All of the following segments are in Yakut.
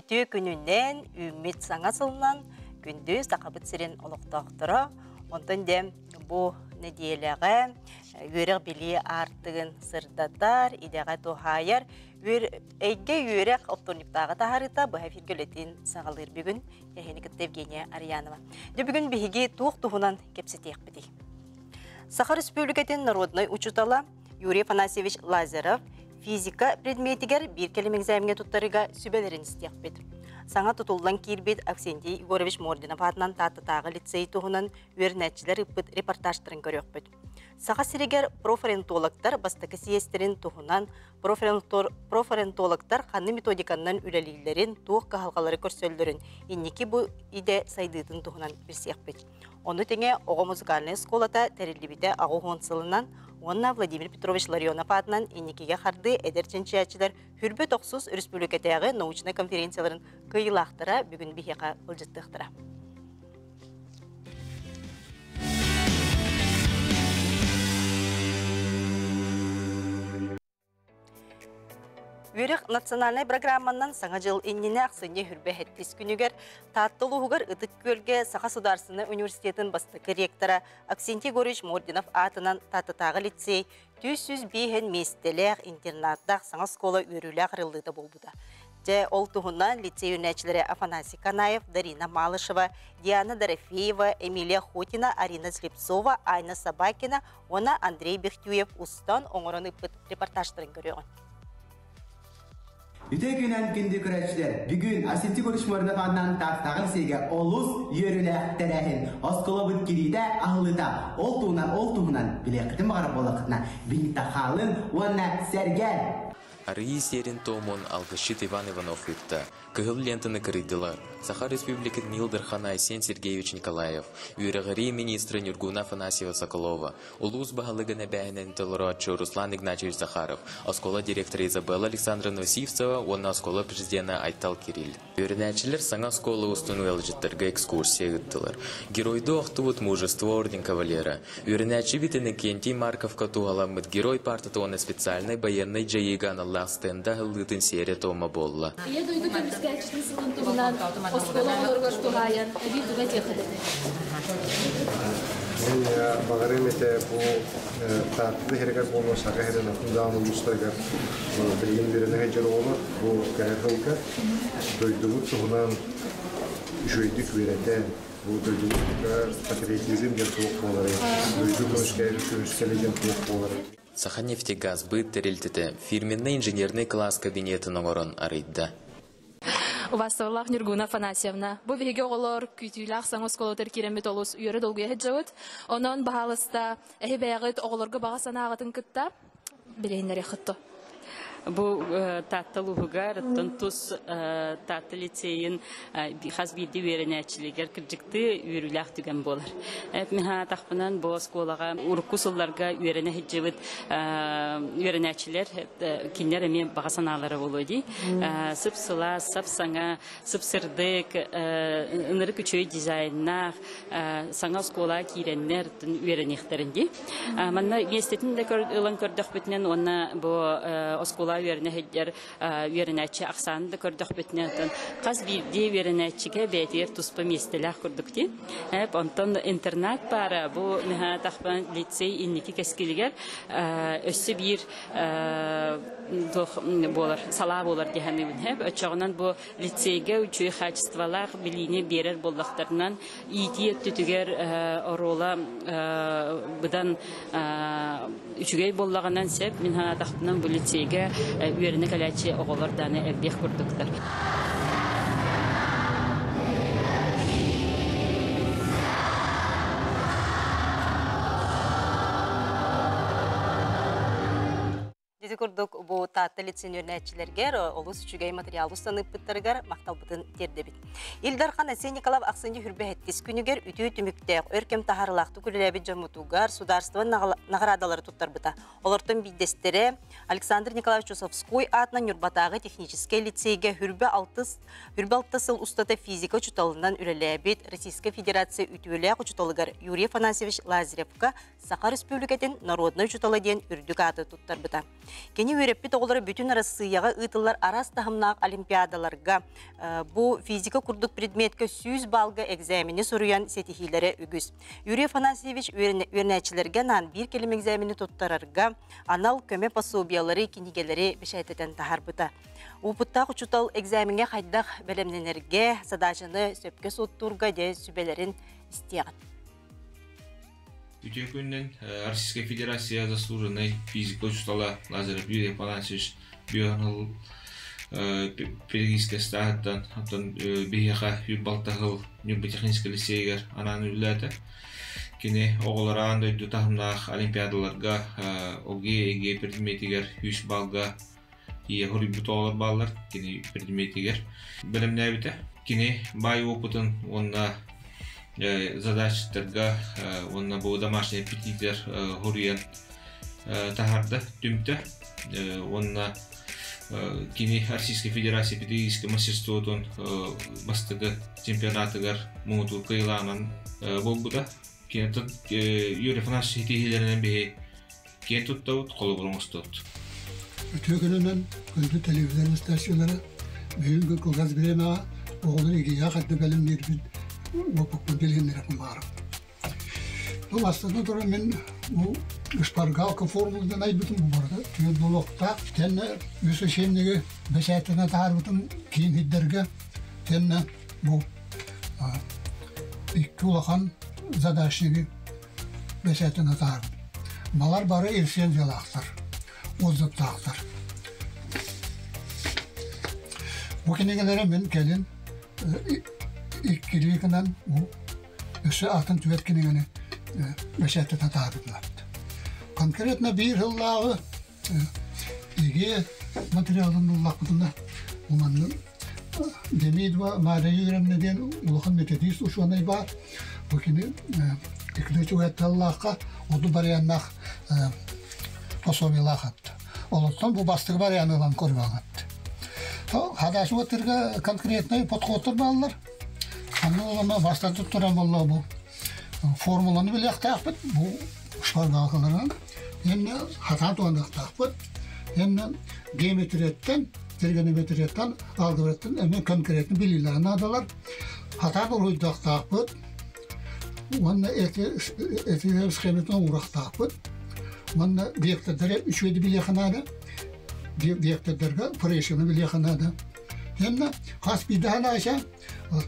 Үтүө күнүнэн, үүммүт саҥа сылынан күндү Сахабыт сирин олохтоохторо. Онтон дьэ бу нэдиэлэҕэ үөрэх-билии аартыгын сырдатар, идэҕэ туһаайар эйгэ үөрэх оптуорунньуктааҕы таһаарыыта быһа эфиргэ үлэтин саҕалыыр бүгүн эһини кытта Евгения Арьянова. Дьэ бүгүн биһиги туох туһунан кэпсэтиэхпитий? Саха Республикатын народнай учуутала Юрий Афанасьевич Лазарев физика предметигэр биир кэлим экзамеҥҥа туттарыыга сүбэлэрин истиэхпит. Саҥа тутуллан киирбит Аксентий Егорович Мординов аатынан Тааттатааҕы лицей туһунан үөрэнээччилэр ыыппыт репортажтарын көрүөхпүт. Саха сиригэр профориентологтар бастакы съезтэрин туһунан профориентологтар ханнык методиканнан үлэлииллэрин, туох кыһалҕалары көрсөллөрүн, инники бу идэ сайдыытын туһунан билсиэхпит. Ону тэҥэ оҕо музыкальнай оскуолата тэриллибитэ 80 сылынан уонна Владимир Петрович Ларионов аатынан инникигэ хардыы эдэр чинчийээччилэр Хүрбэ тохсус республикатааҕы научнай конференцияларын кыайыылаахтара бүгүн биһиэхэ ыалдьыттыахтара. Үөрэх национальнай программанан Саҥа дьыл иннинэ ахсынньы хүрбэ сэттис күнүгэр Таатта улууһугар Ытык Күөлгэ Саха Судаарыстыбаннай университетын бастакы ректора Аксентий Егорович Мординов аатынан Тааттатааҕы лицей 305 миэстэлээх интернаттаах саҥа оскуола үөрүүлээх арыллыыта буолбута. Дьэ, ол туһунан лицей үүнээччилэрэ Афанасий Канаев, Дарина Малышева, Диана Дорофеева, Эмилия Хотина, Арина Слепцова, Айна Собакина уонна Андрей Бехтюев устан оҥорон ыыппыт репортажтарын көрүөҕүн. Үтүө күнэн күндү көрөөччүлэр! Бүгүн Асинти Горишморнов аатынан Тааттаҕа лицейгэ олус үөрүүлээх тэрээһин. Оскуолабыт кириитэ аһыллыыта. Ол туһунан, ол туһунан билиэххитин баҕарар буоллаххытына, билиитэ хаалын уонна сэргээн! Арыйыы сиэрин-туомун алгысчыт Иван Иванов ыытта. Кыһыл лентаны кырыйдылар. Саха Республикатын Ил Дархана Айсен Сергеевич Николаев, үөрэҕирии министрэ Нюргуна Афанасьева Соколова, улуус баһылыгын эбээһинэн толорооччу Руслан Игнатьевич Захаров, оскуола директора Изабелла Александровна Сивцева уонна оскуола президенэ Айтал Кирилл. Үөрэнээччилэр саҥа оскуола устун ыалдьыттарга экскурсия ыыттылар. Геройдуу охтубут мужество орден кавалера, Үөрэнээччибит Иннокентий Марковка туһаламмыт Герой партата уонна специальнай байыаннай дьайыыга аналлаах стендэ аһыллыытын сиэрэ-туома буолла. Ийэ дойду көмүскээччитин сылын туһунан оскуола оҕолоругар туһаайан эбии тугу этиэххит этэй? Мин баҕарыам этэ бу Таатта иһэригэр буолуо, Саха иһэрин атын даҕаны улуустарыгар билигин үөрэнэ сылдьар оҕолор бу кэлэр сылга дойдубут туһунан үчүгэйдик үөрэтэн, Бу дойдубутугар патриотизм диэн туох буоларый? Дойду көмүскэлэ диэн туох буоларый? Саханефтегазбыт тэрилтэтэ фирменнай инженернэй кылаас кабинетын оҥорон арыйда. Убастабыллаах Нюргуна Афанасьевна, бу биһиги оҕолор күүтүүлээх саҥа оскуолатыгар киирэммит олус үөрэ долгуйа сылдьабыт. Онон, баһаалыста, эһи бэйэҕит оҕолорго баҕа санааҕытын кытта билиһиннэриэххит дуо? Бу Таатта улууһугар оттон тус Таатта лицейин хас биирдии үөрэнээччилигэр кырдьыктыы үөрүүлээх түгэн буолар. Мин санаатахпынан бу оскуолаҕа урукку сылларга үөрэнэ сылдьыбыт үөрэнээччилэр кинилэр эмиэ баҕа санаалара буолуо дии. Сып-сылаас, сап-саҥа, сып-сырдык, ынырык үчүгэй дизайннаах саҥа оскуолаҕа киирэннэр үөрэниэхтэрин дии. Манна миэстэтин да ылан көрдөхпүтүнэн уонна бу оскуола үөрэнэ сылдьар үөрэнээччи ахсаанын да көрдөхпүтүнэн оттон хас биирдии үөрэнээччигэ бэйэтигэр туспа миэстэлээх курдук дии. Онтон интернат баара бу наһаатахпын лицей инники кэскилигэр өссө биир туох буолар салаа буолар дии саныыбын. Оччоҕунан бу лицейгэ үчүгэй хаачыстыбалаах билиини биэрэр буоллахтарынан иитии өттүтүгэр оруола быдан үчүгэй буоллаҕынан сөп. Мин санаатахпынан бу лицейгэ үөрэнэ кэлээччи оҕолор даҕаны элбиэх курдуктар. Ити курдук бу Таатта лицейин үөрэнээччилэргэр олус үчүгэй материалы саныыппыттарыгар махталбытын тиэрдэбит. Ил Дархан Айсен Николаев ахсынньы хүрбэһэттис күнүгэр үтүө түмүктээх өр кэм таһаарыылаахтык үлэлээбит дьоммутугар судаарыстыба наҕараадалары туттарбыта. Олортон биирдэстэрэ Александр Николаевич Чусовской аатынан Ньурбатааҕы техническэй лицейгэ хүрбэ алтыс хүрбэ алта сыл устата физика учууталынан үлэлээбит Российскай Федерация үтүөлээх учууталыгар Юрий Афанасьевич Лазаревка Саха Республикатын народнай учуутала диэн үрдүк ааты туттарбыта. Кини үөрэппит оҕолоро бүтүн Арассыыйаҕа ыытыллар араас таһымнаах олимпиадаларга бу физика курдук предметкэ 100 баллга экзамени суруйан ситиһиилэрэ үгүс. Юрий Афанасьевич үөрэнээччилэргэ анаан биир кэлим экзамени туттарарга анал көмө пособиялары, кинигэлэри бэчээттэтэн таһаарбыта. Уопуттаах учуутал экзамеҥҥа хайдах бэлэмнэнэргэ, задачаны сөпкө суоттуурга дьэ сүбэлэрин истиэҕин. Үтүө күнүнэн Российская Федерация заслуженнай физика учуутала Лазарев Юрий Афанасьевич Бүөһүн педагогическай стааһыттан оттон биһиэхэ Юрбалтаһыл Ньурба техническэй лицейигэр анаан үлэлээтэ. Кини оҕолор аан дойду таһымнаах олимпиадаларга ОГЭ, ЕГЭ предметигэр 100 баллга тиийэ хоруйбут оҕолор бааллар кини предметигэр бэлэмнээбитэ. Кини баай опытын уонна задачтарга уонна бу домашний аппетиттэр хоруйан таһаарда, түмтэ уонна кини Российской Федерация педагогическай мастерствотун бастакы чемпионатыгар муҥутуур кыайыылааҕынан буолбута. Кини Юрий Афанасьевич ситиһиилэринэн биһи киэн туттабыт, холобур оҥостубут. Үтүө күнүнэн күндү телевизор станциялара бүгүнкү кылгас бириэмэҕэ оҕолор игиһэ хайда бэлэмниирбит уопуппун билиһиннэрэппин баҕарабын. Бу бастатан туран мин бу шпаргалка формулатын айбытым бу барыта түөрт буолуохтаах. Тэннэ үс учебниги бэчээттэнэ таһаарбытым киин сирдэргэ. Тэннэ бу икки улахан задачнигы бэчээттэнэ таһаарбытым. Балар бары рецензиялаахтар, отзывтаахтар. Бу кинигэлэри мин кэлин иккилии гынан өссө атын түөрт кинигэни бэчээттэтэ таһаарбытылар. Конкретно биир сыллааҕы ИГИ материалын ыллахпытына манны Демидова Мария Юрьевна диэн улахан методист учуонай баар. Бу кини икки уһатталлаахха оду барыаннаах пособиелаах атты. Олортон бу бастыгы барыаны ылан көрбөҥөт. Хадашуга конкретный подходтар бааллар. Онно олоно бастан туттаран болла бу формуланы билиэхтээхпит бу шпаргалкаларынан энне хатаан туһаныахтаахпыт энне геометрияттан тригонометрияттан алгебраттан эмиэ конкретно билиилэрин наадалар хатаан уруйдуохтаахпыт уонна эти эти схематын уурахтаахпыт уонна вектордары үчүгэйди билиэхэ наада вектордарга фрейшины билиэхэ наада Инна хас биирдэһэн аайса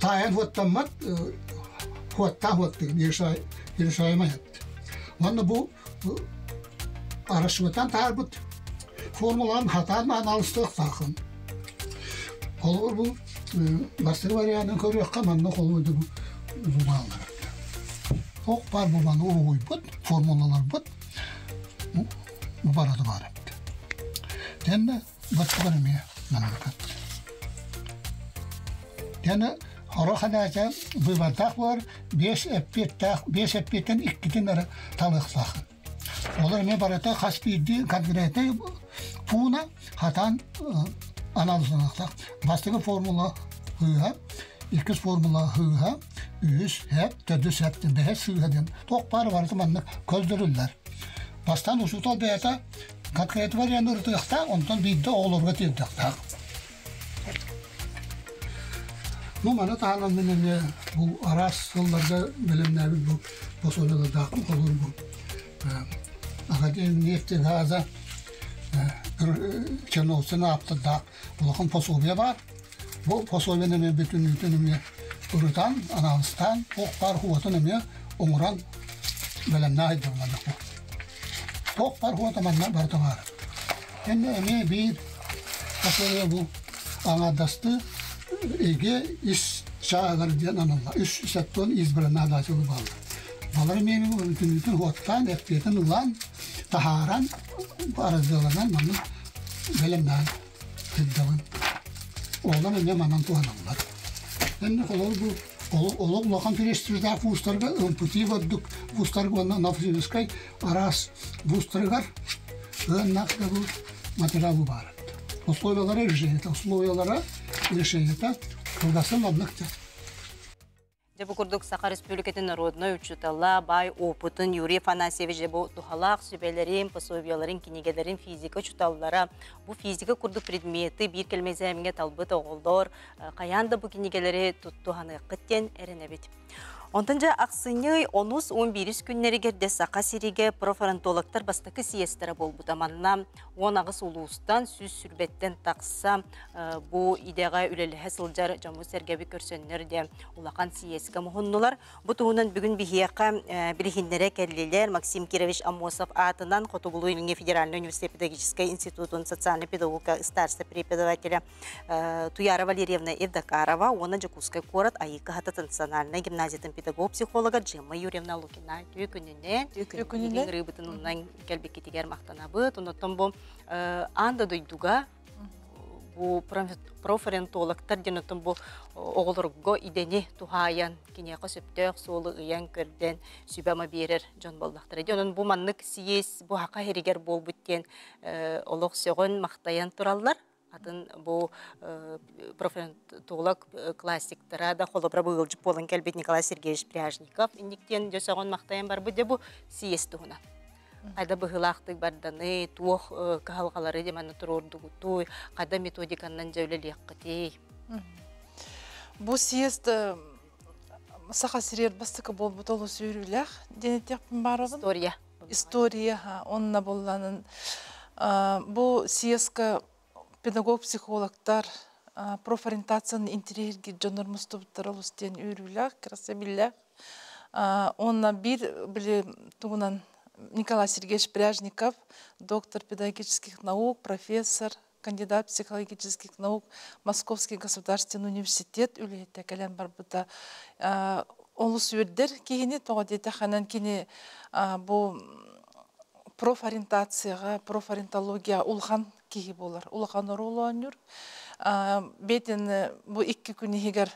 таайан хуоттаммат хуоттаа хуоттыгын решаемай этти. Уонна бу арасыбытан таарбыт формуланы хатаан аналыстыахтаахын. Холобур бу бастакы варианын көрүөххэ манна холобур бу бу бааллар. Ох бар бу маны уругуйбут формулаларбыт бу барады бар эбит. Тэннэ Баттыбар эмиэ маннык. Яны хоро ханаача выбордаах буолар биэс эппиэттээх биэс эппиэттэн иккитин эрэ талыахтаахын. Олор эмиэ барыта хас биирдии конкретнай пууна хатаан анализланыахтаах. Бастакы формула сыыһа, иккис формула сыыһа, үһүс һэп, төрдүс һэп, бэһис сыыһа диэн туох баар барыта маннык көрдөрүллэр. Бастаан учуутал бэйэтэ Конкретно вариант ырытыахтаах, онтон биирдэ оҕолорго тиэрдиэхтээх. Ну, маны таһынан мин эмиэ бу араас сылларга бэлэмнээбит бу пособиелардаахпын холобур бу Академия нефти газа Черновцын ааптардаах улахан пособие баар. Бу пособиены эмиэ бүтүннүүтүн эмиэ ырытан, анаалыстаан, туох баар хуотун эмиэ оҥорон бэлэмнээх айдылланна. Туох баар хуота манна барыта баар. Иннэ эмиэ биир пособие бу аҥаардастыы эгэ ис чааһыгар диэн аналла. Үс сеттон избранная дачалы бааллар. Балар эмиэ бүтүннүүтүн хуоттаан, эппиэтин ылан, таһааран, араздыаланан манна бэлэмнээн сылдьабын. Оҕолор эмиэ манан туһаналлар. Иннэ холобур бу олох улахан престиждаах вузтарга МПТ курдук вузтарга уонна Новосибирскай араас вузтарыгар ыаннаах да бу материал баар. Условиялара решение, условиялара решение кылгасын оннук. Дьэ бу курдук Саха Республикатын народнай учуутала, баай опытын Юрий Афанасьевич дьэ бу туһалаах сүбэлэрин, пособияларын, кинигэлэрин физика учууталлара бу физика курдук предметы биир кэлмэзээмҥэ талбыт оҕолор хайаан да бу кинигэлэри туттуһаныаххыт диэн эрэнэбит. Онтон дьэ ахсынньы онус 11 күннэригэр де Саха сиригэ профоронтологтар бастакы съезтэрэ буолбута. Манна 18 улуустан 120-тэн тахса бу идэҕэ үлэлэһэ сылдьар дьоммут-сэргэбит көрсөннөр де улахан съезкэ муһуннулар. Бу туһунан бүгүн биһиэхэ билиһиннэрэ кэллилэр Максим Кирович Аммосов аатынан Хотугулуу-Илиҥҥи федеральнай университет педагогическай институтун социальнай педагогика старшай преподавателя Туяра Валерьевна Евдокарова уонна Дьокуускай куорат Айыы кыһата национальнай гимназиятын педагог-психолога Джемма Юрьевна Лукина. Үтүө күнүнэн, Күнүнэн. ырыыбытын оннан кэлбиккитигэр махтанабыт. Оннуттан бу аан да дойдуга бу профориентологтар диэн оттон бу оҕолорго идэни туһаайан киниэхэ сөптөөх суолу ыйан көрдөн сүбэ-ама биэрэр дьон буоллахтара. Дьэ онон бу маннык съезд бу хака иһигэр буолбут диэн олох сөҕөн махтайан тураллар. Атын бу профориентолог классиктара да холобура быылдьыт буолан кэлбит Николай Сергеевич Пряжников инниктиэн дьэ сөҕөн махтайан барбыт дьэ бу съезд туһунан. Хайда быһыылаахтык барданы, туох кыһалҕалары дьэ манна туруордугутуй, хайда методиканнан дьэ үлэлиэххитий? Бу съезд Саха сиригэр бастакы буолбут олус үөрүүлээх диэн этиэхпин баарабын. История. История, онно булланын бу съездка педагог-психологтар профориентацияны интириэһиргиир дьоннор мустубуттар олус диэн үөрүүлээх, красабиллээх. Онно биир били тугунан Николай Сергеевич Пряжников, доктор педагогических наук, профессор, кандидат психологических наук, Московский государственный университет үлэһитэ кэлэн барбыта. Олус үөрдэр киһини, тоҕо диэтэххинэн кини бу профориентацияҕа, профориентология улахан киһи буолар, улахан оруолу оонньуур. Бэйтин бу икки күн иһигэр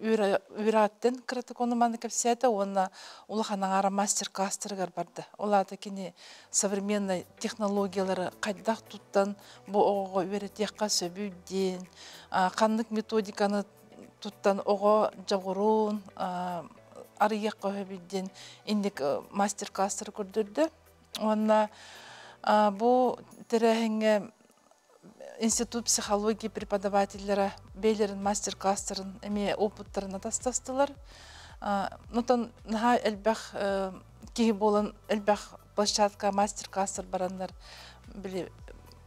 үөрэҕиттэн кыратык ону маны кэпсээтэ уонна улахан аҥаара мастер-класстарыгар барда. Ол аата кини современный технологиялары хайдах туттан бу оҕоҕо үөрэтиэххэ сөбүй диэн, ханнык методиканы туттан оҕо дьоҕурун арыйыахха сөбүй диэн инник мастер-класстары көрдөрдө. Уонна бу тэрээһиҥҥэ Институт психологии преподавателлэрэ бэйэлэрин мастер-класстарын эмиэ опыттарын атастастылар. Онтон наһаа элбэх киһи буолан элбэх площадка мастер-класстар бараннар били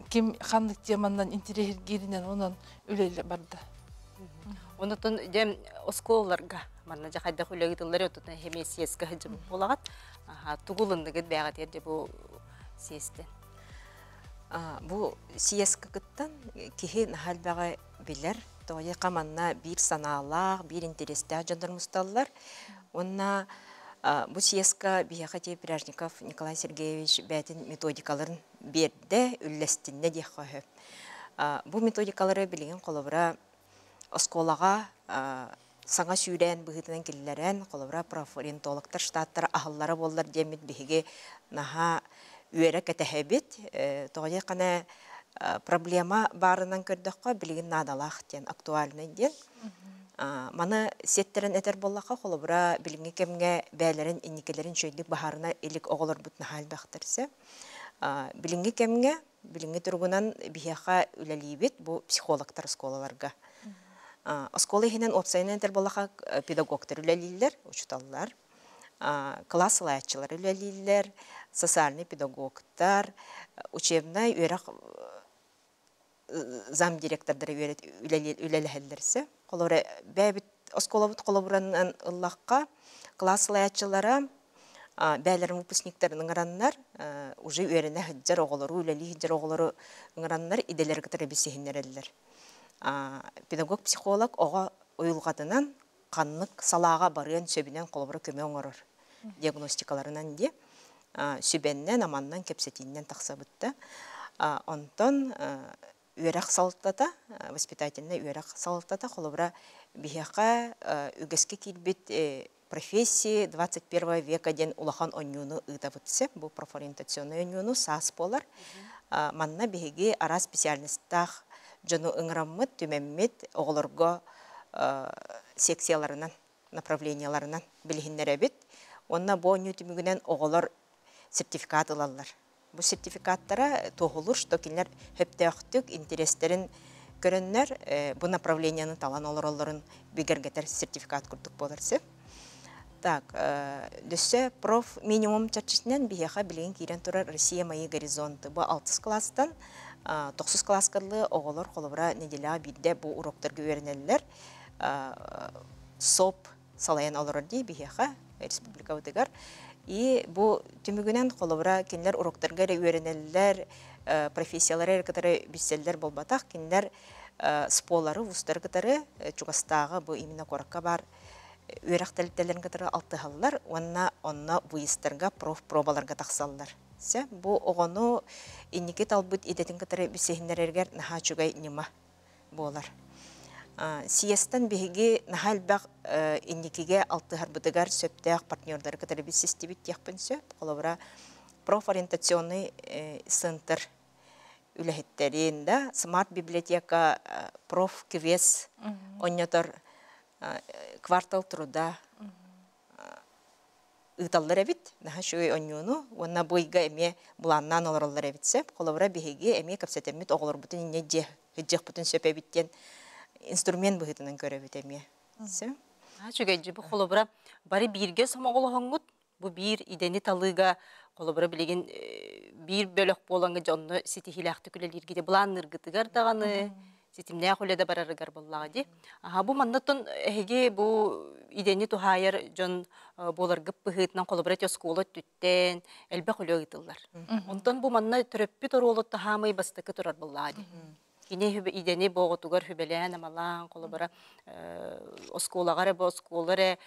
ким ханнык теманан интириэһиргииринэн онон үлэлэ барда. Онотон дьэ оскуолаларга манна дьэ хайдах үлэ ыытыллар отутун эмиэ съезкэ сылдьыбыт буолаҕыт. Тугу ылынныгыт бэйэҕитигэр дьэ бу съезтэн? Бу съезкэ кыттан киһи наһаа элбэҕи билэр. Тоҕо манна биир санаалаах, биир интэриэстээх дьоннор мусталлар. Уонна бу съезка биһиэхэ ти Пряжников Николай Сергеевич бэйэтин методикаларын биэрдэ, үллэстиннэ диэххэ сөп. Бу методикалары билигин холобура оскуолаҕа саҥа сүүрээн быһыытынан киллэрэн, холобура профориентологтар штаттара аһыллара буоллар диэммит биһиги наһаа үөрэ кэтэһэбит. Тоҕо диэххинэ проблема баарынан көрдөххө билигин наадалаах диэн, актуальный диэн. Маны сиэттэрэн этэр буоллахха, холобура билиҥҥи кэмҥэ бэйэлэрин инникилэрин үчүгэйдик баһаарына илик оҕолорбут наһаа элбэхтэрсэ. Билиҥҥи кэмҥэ Билиҥҥи туругунан биһиэхэ үлэлиибит бу психологтар оскуолаларга. Оскуола иһинэн уопсайынан этэр буоллахха педагогтар үлэлииллэр, учууталлар, кылаас салайааччылар үлэлииллэр, социальный педагогтар, учебнай үөрэх замдиректордара үлэлэһэллэр сөп. Холобура, бэйэбит оскуолабыт холобуранан ыллахха, кылаас салайааччылара бэйэлэрин выпускниктарын ыҥыраннар, уже үөрэнэ сылдьар оҕолору, үлэлии сылдьар оҕолору ыҥыраннар идэлэри кытары билсиһиннэрэллэр. Педагог-психолог оҕо уйулҕатынан ханнык салааҕа барыан сөбүнэн холобура көмө оҥорор диагностикаларынан диэ сүбэннэн, аманнан, кэпсэтииннэн тахсабыт да. Онтон үөрэх салалтата, воспитательнай үөрэх салалтата, холобура, биһиэхэ үгэскэ киирбит профессии 21 века диэн улахан онньууну ыытабыт сөп. Бу профориентационнай онньууну саас буолар. Манна биһиги араас специальностаах дьону ыҥыраммыт, түмэммит оҕолорго секцияларынан. Направлениеларынан билиһиннэрэбит. Уонна бу оонньуу түмүгүнэн оҕолор сертификат ылаллар. Бу сертификаттара туоһулуур, что кинилэр сөптөөхтүк интэриэстэрин көрөннөр бу направлениены талан олороллорун бигэргэтэр сертификат курдук буолар сөп. Так, дөссө проф минимум чэрчитинэн биһиэхэ билигин киирэн турар Россия мои горизонты. Бу 6 класстан 9 класска дылы оҕолор холобура неделяҕа биирдэ бу уроктарга үөрэнэллэр. СОП салайан олорор дии биһиэхэ республикабытыгар. И бу түмүгүнэн холобура кинилэр уроктарга эрэ үөрэнэллэр, профессиялары эрэ кытары билсэллэр буолбатах, кинилэр сполары, вузтары кытары чугастааҕы бу именно куоракка баар үөрэх тэрилтэлэрин кытары алтыһаллар уонна онно выездтарга профпробаларга тахсаллар. Сэ бу оҕону инники талбыт идэтин кытары билсиһиннэрэригэр наһаа үчүгэй ньыма буолар. Съезтэн биһиги наһаа элбэх инникигэ алтыһарбытыгар сөптөөх партнердары кытары билсистибит диэхпин сөп. Холобура, профориентационный центр үлэһиттэрин да, смарт-библиотека профквест онньотор квартал труда ыыталлар эбит. Наһаа үчүгэй онньууну уонна бу ыйга эмиэ былааннаан олороллор эбит сөп. Холобура, биһиги эмиэ кэпсэтэммит оҕолорбутун инньэ дьиэ сылдьыахпытын сөп эбит диэн инструмент быһыытынан көрөбүт эмиэ. Сөп. Үчүгэй бу холобура бары бииргэ сомоҕолоһоҥҥут бу биир идэни талыыга холобура билигин биир бөлөх буолаҥҥа дьонно ситиһиилээхтик үлэлииргите былаанныыргытыгар даҕаны ситимнээх үлэ да барарыгар буоллаҕа дии. Аха бу маннаттан эһиги бу идэни туһаайар дьон буоларгыт быһыытынан холобура эти оскуола өттүттэн элбэх үлэ ыытыллар. Онтон бу манна төрөппүт оруолу таһаамай бастакы турар буоллаҕа дии. Кини идэни боҕотугар хүбэлээн амалаан холобура оскуолаҕа эрэ бу оскуола эрэ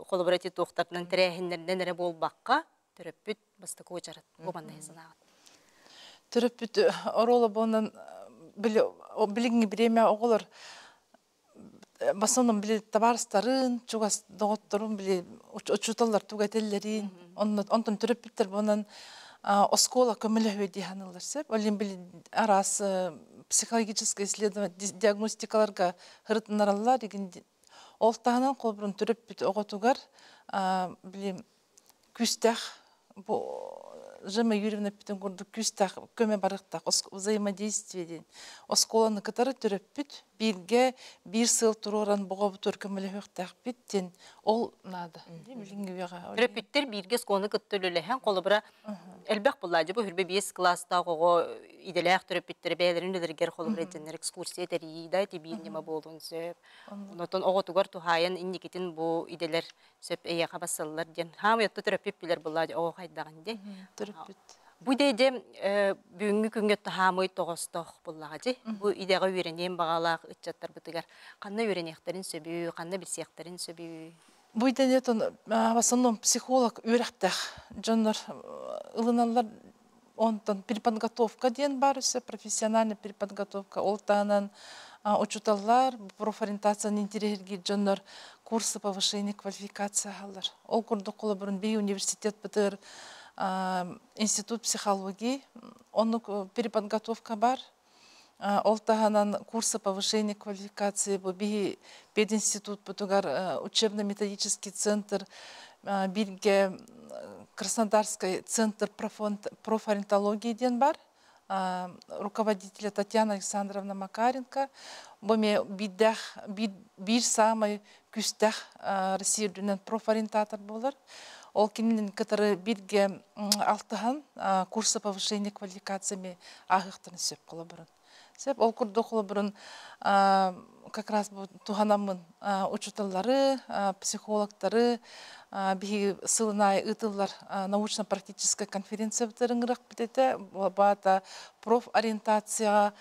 холобура эти туохтарынан тэрээһиннэринэн эрэ буолбакка төрөппүт бастакы уочарат бу манна санааҕыт. Төрөппүт оруола буолан билиҥҥи бириэмэ оҕолор в основном били табаарыстарын, чугас доҕотторун били учууталлар тугу этэллэрин, онтон төрөппүттэр буолан оскуола көмөлөһүө дии саныыллар сөп. Ол иһин били араас психологическое исследование диагностикаларга ырытынараллар игин. Ол таһынан холобурун төрөппүт оҕотугар били күүстээх бу Жема Юрьевна эппитин курдук күүстээх көмө барыахтаах взаимодействие диэн оскуоланы кытары төрөппүт бииргэ биир сыал туруоран боҕобутугар көмөлөһүөхтээхпит диэн ол наада билиҥҥи үйэҕэ. Төрөппүттэр бииргэ оскуоланы кытта үлэлэһэн холобура элбэх буолла бу хүрбэ биэс кылаастаах оҕо идэлээх төрөппүттэрэ бэйэлэрин үлэлэригэр холобура этиннэр экскурсия тэрийии да ити биир ньыма буолуон сөп. Онтон оҕотугар туһаайан инникитин бу идэлэр сөп эйиэхэ бассаллар диэн хаамай отто төрөппүт билэр буолла оҕо хайдаҕын ди. Төрөппүт. Бу идэ бүгүҥҥү күҥҥэ таһаамый тоҕостоох буллаҕа дьи. Бу идэҕэ үөрэниэн баҕалаах ыччаттарбытыгар ханна үөрэниэхтэрин сөбүй, ханна билсиэхтэрин сөбүй? Бу идэни в основном психолог үөрэхтээх дьоннор ылыналлар. Онтон переподготовка диэн бар өссө профессиональная переподготовка. Ол таһынан учууталлар профориентацияны интэриэһиргиир дьоннор курсы повышения квалификации аһаллар. Ол курдук холобурун бии университет бытыр институт психологии оннук переподготовка бар. Ол таһынан курсы повышения квалификации бу биһи пединститут бутугар учебно-методический центр бирге Краснодарский центр профориентологии диэн бар. Руководителя Татьяна Александровна Макаренко. Бу ме биддэх биир самай күстэх Россия үрдүнэн профориентатор болар. Ол кинилин кытары бирге алтыһан курсы повышения квалификациями ааһыахтарын сөп холобурун. Сөп ол курдук холобурун как раз бу туһанаммын учууталлары, психологтары биһиги сылын ыытыллар научно-практическая конференция бытырыҥырах битете баата профориентацияға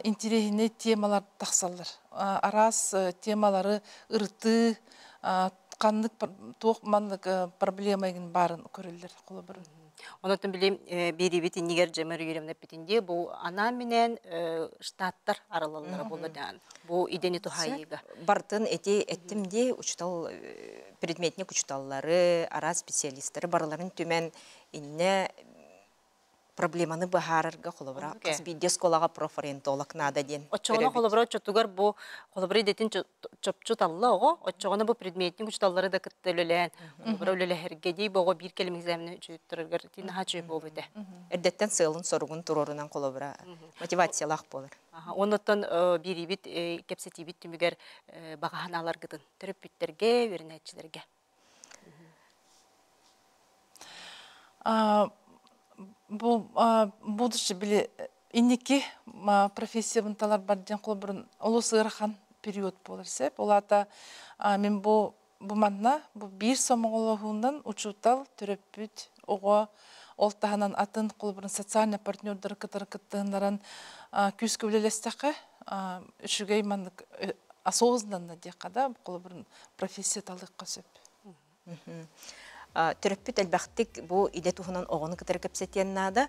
интэриэһинэй темалар тахсаллар. Араас темалары ырытыы, ханнык туох маннык проблема баарын көрөллөр холобурун. Онотон били биирибит иннигер Жемер Юрьевна эппитинди бу анаан минен штаттар аралаллара болла даан бу идени тухайыга. Бартын эти эттим ди учутал предметник учуталлары, ара специалисттары барыларын түмэн инне Проблеманы быһаарарга холобура хас биирдии оскуолаҕа профориентолог наада диэн. Оччоҕуна холобура оччотугар бу холобура идэтин чопчу талла оҕо, оччоҕуна бу предметник учууталлары да кытта үлэлээн, холобура үлэлэһэргэ дии бу оҕо биир кэлим экзамена үчүгэй наһаа үчүгэй буолбут этэ. Эрдэттэн сыалын-соругун туруорунан холобура мотивациялаах буолар. Оннуттан биириибит кэпсэтиибит түмүгэр баҕа санааларгытын төрөппүттэргэ, үөрэнээччилэргэ. Бу будущий били инники профессиябын таларбар диэн холобурун олус ыарахан период буолар сеп. Ол аата мин бу бу манна бу биир сомоҕолоһуунан учуутал, төрөппүт, оҕо ол таһынан атын холобурун социальный партнердары кытары кыттыһыннаран күүскэ үлэлэстэххэ үчүгэй маннык осознанно диэххэ да холобурун профессия талыахха сөп. Төрөппүт элбэхтик бу идэ туһунан оҕону кытары кэпсэтиэн наада.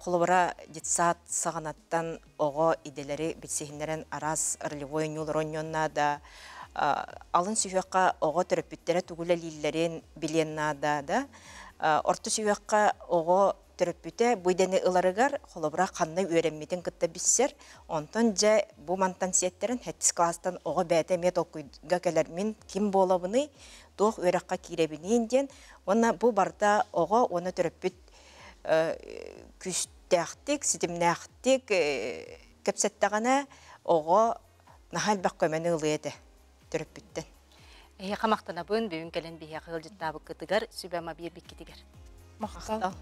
Холобура, детсад саҕанаттан оҕо идэлэри билсиһиннэрэн араас ролевой оонньуулар оонньуон наада. Алын сүһүөххэ оҕо төрөппүттэрэ тугу үлэлииллэрин билиэн наада да. Орто сүһүөххэ оҕо төрөппүтэ бу идэни ыларыгар холобура ханна үөрэммитин кытта билсэр. Онтон дьэ бу мантан сиэттэрэн сэттис кылаастан оҕо бэйэтэ эмиэ толкуйга кэлэр мин ким буолабыный, туох үөрэххэ киирэбиниин диэн. Уонна бу барыта оҕо уонна төрөппүт күүстээхтик, ситимнээхтик кэпсэттэҕинэ оҕо наһаа элбэх көмөнү ылыа этэ төрөппүттэн. Эһиэхэ махтанабын, бүгүн кэлэн биһиэхэ ыалдьыттаабыккытыгар, сүбэ-ама биэрбиккитигэр. Махтал.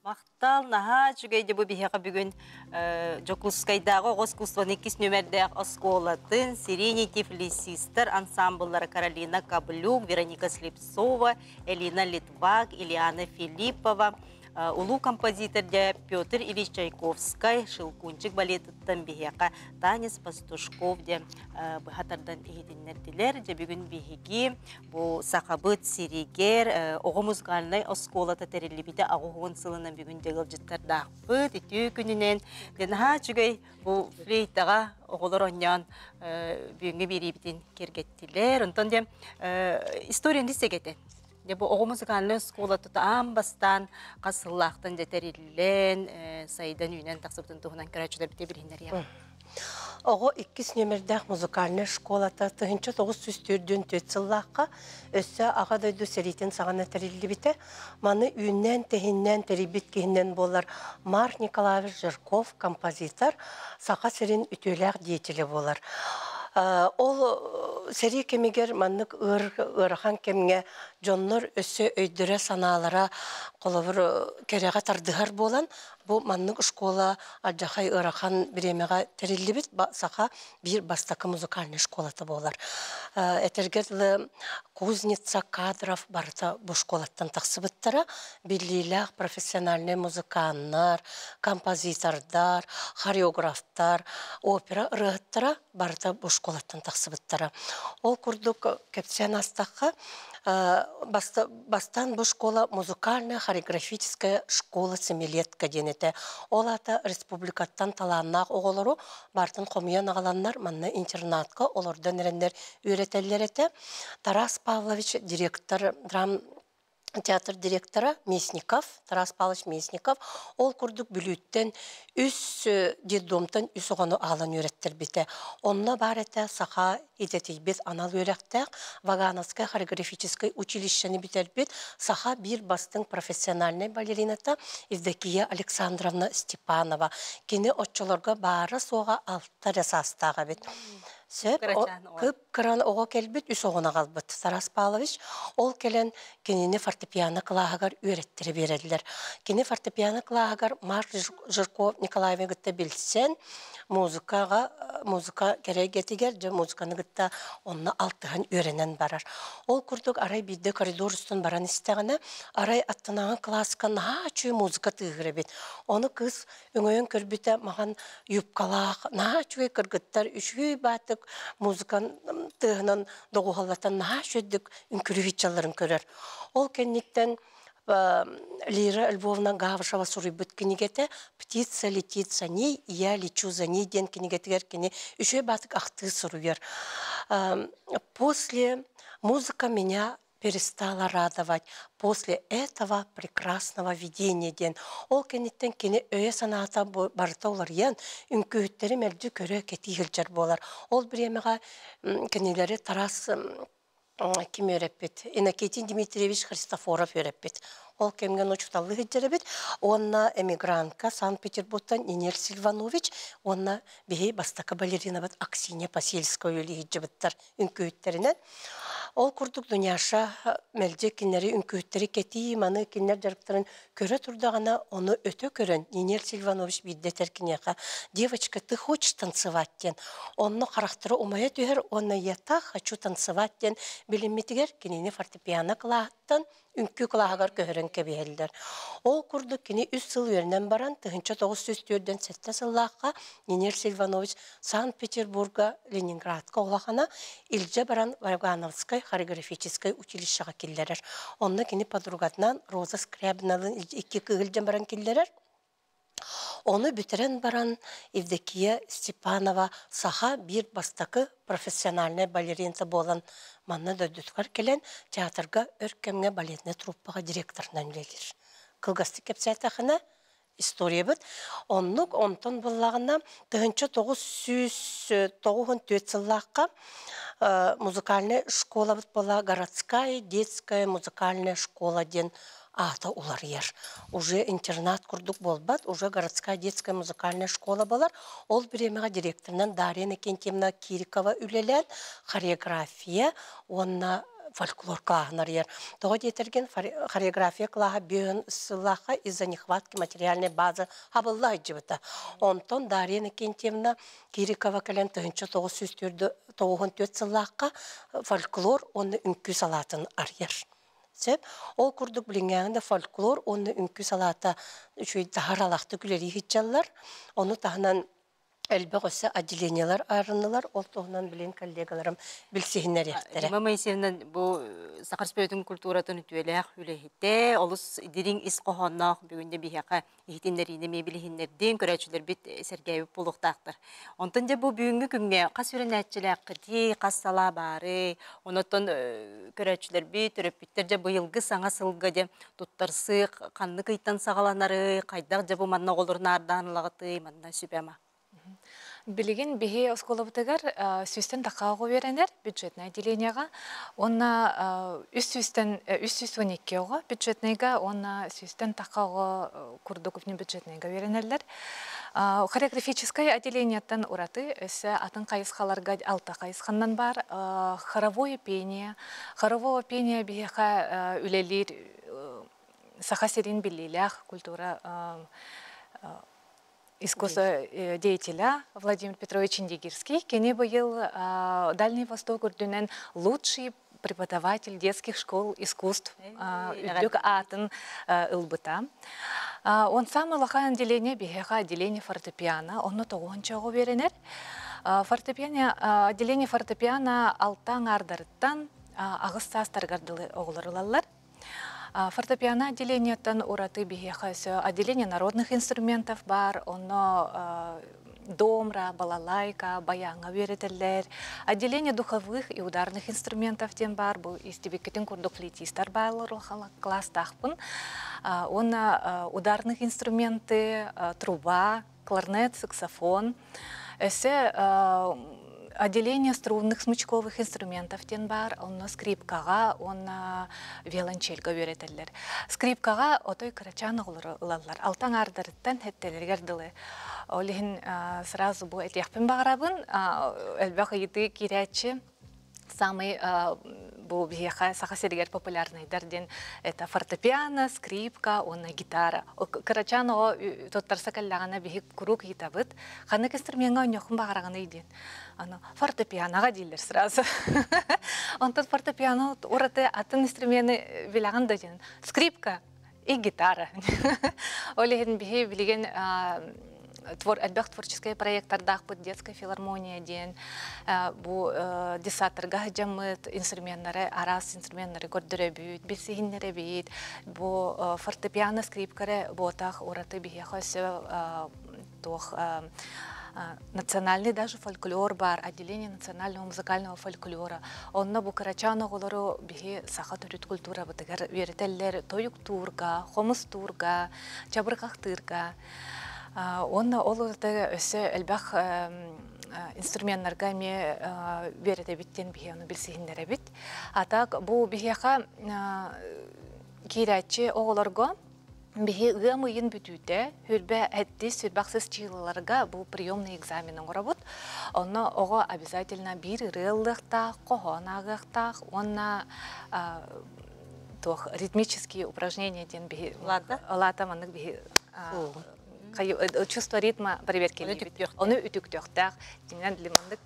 Махтал, наһаа үчүгэй бу биһиэхэ бүгүн Дьокуускайдааҕы оҕо искусствоны иккис нүмердээх оскуолатын Сиренити Флисистер ансамбллара Каролина Каблюк, Вероника Слепцова, Элина Литвак, Ильяна Филиппова, Улуу композитор дьэ Петр Ильич Чайковскай Шелкунчик балетыттан биһиэхэ Танец пастушков диэн быһа тардан иһитиннэрдилэр. Дьэ бүгүн биһиги бу Сахабыт сиригэр оҕо музыкальнай оскуолата тэриллибитэ 80 сылынан бүгүн дьэ ыалдьыттардаахпыт. Үтүө күнүнэн дьэ наһаа үчүгэй бу флейтаҕа оҕолор оонньоон бүгүҥҥү биэриибитин киэргэттилэр. Онтон дьэ историяны сэгэтэн Дьэ бу оҕо музыкальнай оскуолата аан бастаан хас сыллаахтан дьэ тэриллэн, сайдан үүнэн тахсыбытын туһунан көрөөччүлэрбитэ билиһиннэриэҕэ. Оҕо иккис нүөмэрдээх музыкальнай школата 1944 сыллаахха өссө Аҕа дойду сэриитин саҕана тэриллибитэ. Маны үүннээн-тэһиннээн тэрийбит киһинэн буолар Марк Николаевич Жирков композитор, Саха сирин үтүөлээх деятелэ буолар. Ол сэрии кэмигэр маннык ыар ыарахан кэмҥэ дьоннор өссө өйдөрө-санаалара холобур кэрэҕэ тардыһар буолан бу маннык школа алдьархай ыарахан бириэмэҕэ тэриллибит саха биир бастакы музыкальнай школата буолар. Этэргэ дылы кузница кадров барыта бу школаттан тахсыбыттара. Биллиилээх профессиональнай музыканнар, композитордар, хореографтар, опера ырыаһыттара барыта бу школаттан тахсыбыттара. Ол курдук кэпсээн астахха, бастаан бу школа музыкальная хореографическая школа семилетка диэн этэ. Ол аата республикаттан талааннаах оҕолору бартын хомуйан аҕаланнар манна интернатка олордон эрэннэр үөрэтэллэр этэ. Тарас Павлович директор драм театр директора Мясников, Тарас Павлович Мясников ол курдук Бүлүүттэн үс детдомтан үс оҕону аҕалан үөрэттэрбитэ. Онно баар этэ саха идэтийбит анал үөрэхтээх Вагановскай хореографическай училищены бүтэрбит саха биир бастыҥ профессиональнай балерината Евдокия Александровна Степанова. Кини оччолорго баара-суоҕа алта эрэ саастаах эбит. Сөп, кып-кыран оҕо кэлбит, үс оҕону аҕалбыт Тарас Павлович. Ол кэлэн кинини фортепиано кылааһыгар үөрэттэрэ биэрэллэр. Кини фортепиано кылааһыгар Марк Жирков Николаевы кытта билсэн, музыкаҕа музыка кэрэ эйгэтигэр дьэ музыканы кытта онно алтыһан үөрэнэн барар. Ол курдук арай биирдэ коридор устун баран истэҕинэ, арай аттынааҕы кылааска наһаа үчүгэй музыка тыаһыыр эбит. Ону кыыс өҥөйөн көрбүтэ маҕан юбкалаах, наһаа үчүгэй кыргыттар үчүгэй баатык музыкан тыаһынан доҕуһаллатан наһаа үчүгэйдик үҥкүрүһүччаларын көрөр. Ол кэнниттэн Лира Львовна Гавришева суруйбут кинигэтэ «Птица летит за ней, я лечу за ней» диэн кинигэтигэр кини үчүгэй баатык ахтыы суруйар. После музыка меня перестала радовать после этого прекрасного видения диэн ол кэнниттэн кини өйө-санаата барыта уларыйан үҥкүүһүттэри мэлдьи көрө кэтии сылдьар буолар. Ол бириэмэҕэ кинилэри Тарас ким үөрэппит? Иннокентий Дмитриевич Христофоров үөрэппит. Ол кэмҥэ учууталлыы сылдьар эбит. Уонна эмигрантка Санкт-Петербургтан Нинель Сильванович уонна биһи бастакы балеринабыт Аксинья Посельская үлэлии сылдьыбыттар үҥкүүһүттэринэн. Ол курдук Дуняша мэлдьи кинилэри үҥкүүһүттэри кэтии, маны кинилэр дьарыктарын көрө турдаҕына, ону өтө көрөн Нинель Сильванович биирдэ этэр киниэхэ «Девочка, ты хочешь танцевать?» диэн. Онно харахтара умайа түһэр уонна «Я так хочу танцевать» диэн билиммитигэр кинини фортепиано кылааһыттан үҥкүү кылааһыгар көһөрөн кэбиһэллэр. Ол курдук кини үс сыл үөрэнэн баран 1947 сыллаахха Нинель Сильванович Санкт-Петербурга, Ленинградка улахана илдьэ баран Вагановскай хореографическай училищеҕа киллэрэр. Онно кини подругатынан Роза Скрябиналыын икки кыыһы илдьэн баран киллэрэр. Ону бүтэрэн баран Евдокия Степанова саха биир бастакы профессиональнай балерината буолан манна дойдутугар кэлэн театрга өр кэмҥэ балетнай труппаҕа директорынан үлэлиир. Кылгастык кэпсээтэххинэ, историябыт оннук онтон буллаҕына 1994 сыллаахха музыкальная школабыт буола городская детская музыкальная школа диэн аата уларыйар. Уже интернат курдук буолбат, уже городская детская музыкальная школа буолар. Ол бириэмэҕэ директорынан Дарья Иннокентьевна Кирикова үлэлээн хореография уонна фольклор кылааһын арыйар. Тоҕо диэтэргин хореография кылааһа бүөн сыллаахха из-за нехватки материальной базы хабылла сылдьыбыта. Онтон Дарья Иннокентьевна Кирикова кэлэн 1994 сыллаахха фольклор уонна үҥкүү салаатын арыйар. Сөп. Ол курдук билиҥҥээҥи да фольклор уонна үҥкүү салаата үчүгэй таһаралаахтык үлэлии сылдьаллар. Ону таһынан элбэх өссө отделениелар арыннылар. Ол туһунан билин коллегаларым билсиһиннэриэхтэрэ. Рима Моисеевна бу Саха Республикатын культуратын үтүөлээх үлэһитэ, олус дириҥ ис хоһоонноох бүгүн де биһиэхэ иһитиннэриини эмиэ билиһиннэрдин, көрөөччүлэрбит сэргээбит буолуохтаахтар. Онтон дьэ бу бүгүҥҥү күҥҥэ хас үөрэнээччилээххитий, хас салаа баарый, онотон көрөөччүлэрбит, төрөппүттэр дьэ быйылгы саҥа сылга дьэ туттарсыы ханнык ыйтан саҕаланарый, хайдах дьэ бу манна оҕолору наардаан ылаҕытый, манна сүбэ-ама. Билигин биһи оскуолабытыгар сүүстэн тахха оҕо үөрэнэр бюджетнай отделениеҕа уонна үс сүүстэн 312 оҕо бюджетныйга уонна сүүстэн тахха оҕо курдук бюджетныйга үөрэнэллэр. Хореографическай отделениеттан ураты өссө атын хайысхаларга алта хайысханнан баар хоровое пение. Хоровое пение биһиэхэ үлэлиир Саха сирин биллиилээх культура искусство деятеля Владимир Петрович Индигирский. Кини быйыл Дальний Восток үрдүнэн лучший преподаватель детских школ искусств үрдүк аатын ылбыта. Он самый улахан отделение биһиэхэ отделение фортепиано, онно тоҕуһунча оҕо үөрэнэр. Фортепиано, отделение фортепиано алта аҥаардарыттан аҕыс саастарыгар дылы оҕолор ылаллар. Фортепиано отделениеттан ураты биһиэхэ өссө отделение народных инструментов бар, онно домра, балалайка, баяҥҥа үөрэтэллэр. Отделение духовых и ударных инструментов диэн бар, бу истибиккитин курдук флейтистар бааллар класстаахпын. Уонна ударных инструменты, труба, кларнет, саксофон. Өссө отделение струнных смычковых инструментов диэн бар, онно скрипкаҕа уонна виолончельга үөрэтэллэр. Скрипкаҕа отой кырачаан оҕолору ылаллар. Алта аҥаардарыттан хэттэлэригэр дылы. Ол иһин сразу бу этиэхпин баҕарабын, элбэх ыйытыы киирээччи самый бу биһиэхэ Саха сиригэр популярныйдар диэн это фортепиано, скрипка уонна гитара. Кырачаан оҕо туттарса кэллэҕинэ биһи куруук ыйытабыт. Ханнык инструмеҥҥа оонньуоххун баҕараҕыный диэн. Аны фортепианоҕа дииллэр сразу. Онтон фортепиано ураты атын инструмены билэҕин да диэн. Скрипка и гитара. Ол иһин биһи билигин твор, элбэх творческай проекттардаахпыт детская филармония диэн бу детсадтарга сылдьаммыт инструменнары араас инструменнары көрдөрөбүт, билсиһиннэрэбит. Бу фортепиано, скрипкары буотах ураты биһиэхэ өссө туох национальный даже фольклор бар, отделение национального музыкального фольклора. Онно бу кырачаан оҕолору биһи саха төрүт культурабытыгар үөрэтэллэр тойуктуурга, хомустуурга, чабырҕахтыырга. Уонна ол өссө элбэх инструменнарга эмиэ үөрэтэбит диэн биһи ону билсиһиннэрэбит. А так бу биһиэхэ киирээччи оҕолорго биһи ыам ыйын бүтүүтэ хүрбэ эттис сүрбахсыс чыылаларга бу приемный экзамен оҥоробут. Онно оҕо обязательно биир ырыа ыллыахтаах, хоһоон ааҕыахтаах уонна туох ритмические упражнения диэн биһи ылаата маннык биһи чувство ритма проверкалиибит. Ону үтүктүөхтээх. Дьиҥинэн лиманнык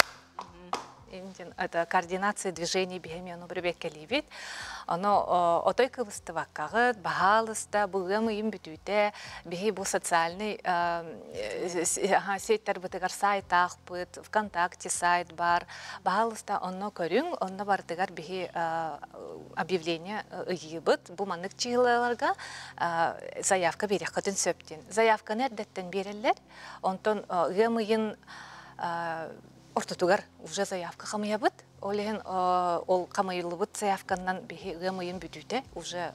это координация движений биһэми ону бирбеккэлиибит. Ону отой кыбыстыбаккаҕыт, баһаалыста, бу ыам ыйын бүтүүтэ биһи бу социальный сеттарбытыгар сайтаахпыт, ВКонтакте сайт бар. Баһаалыста онно көрүҥ, онно барытыгар биһи объявление ыйыыбыт. Бу маннык чыылаларга заявка биэриэххитин сөп диэн. Заявканы эрдэттэн биэрэллэр. Онтон ыам ыйын ортотугар уже заявка хамыйабыт. Ол иһин ол хамыйыллыбыт заявканнан биһи ыам ыйын бүтүүтэ уже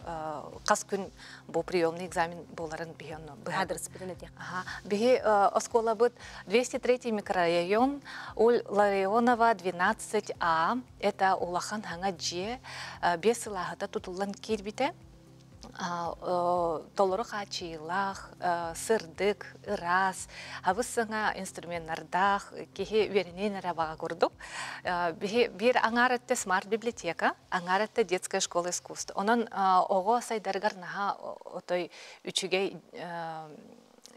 хас күн бу приемный экзамен буоларын биһи онно Адрес-пытын этиэх. Биһи оскуолабыт 203 микрорайон, ул Ларионова 12А, это улахан хаҥа дьиэ, бес сылааһыта тутуллан киирбитэ. Толору хааччыйыылаах, сырдык, ыраас, абыс саҥа инструменнардаах киһи үөрэниэн эрэ баҕа курдук. Биир аҥаар өттө смарт-библиотека, аҥаар өттө детская школа искусств. Онон оҕо сайдарыгар наһаа отой үчүгэй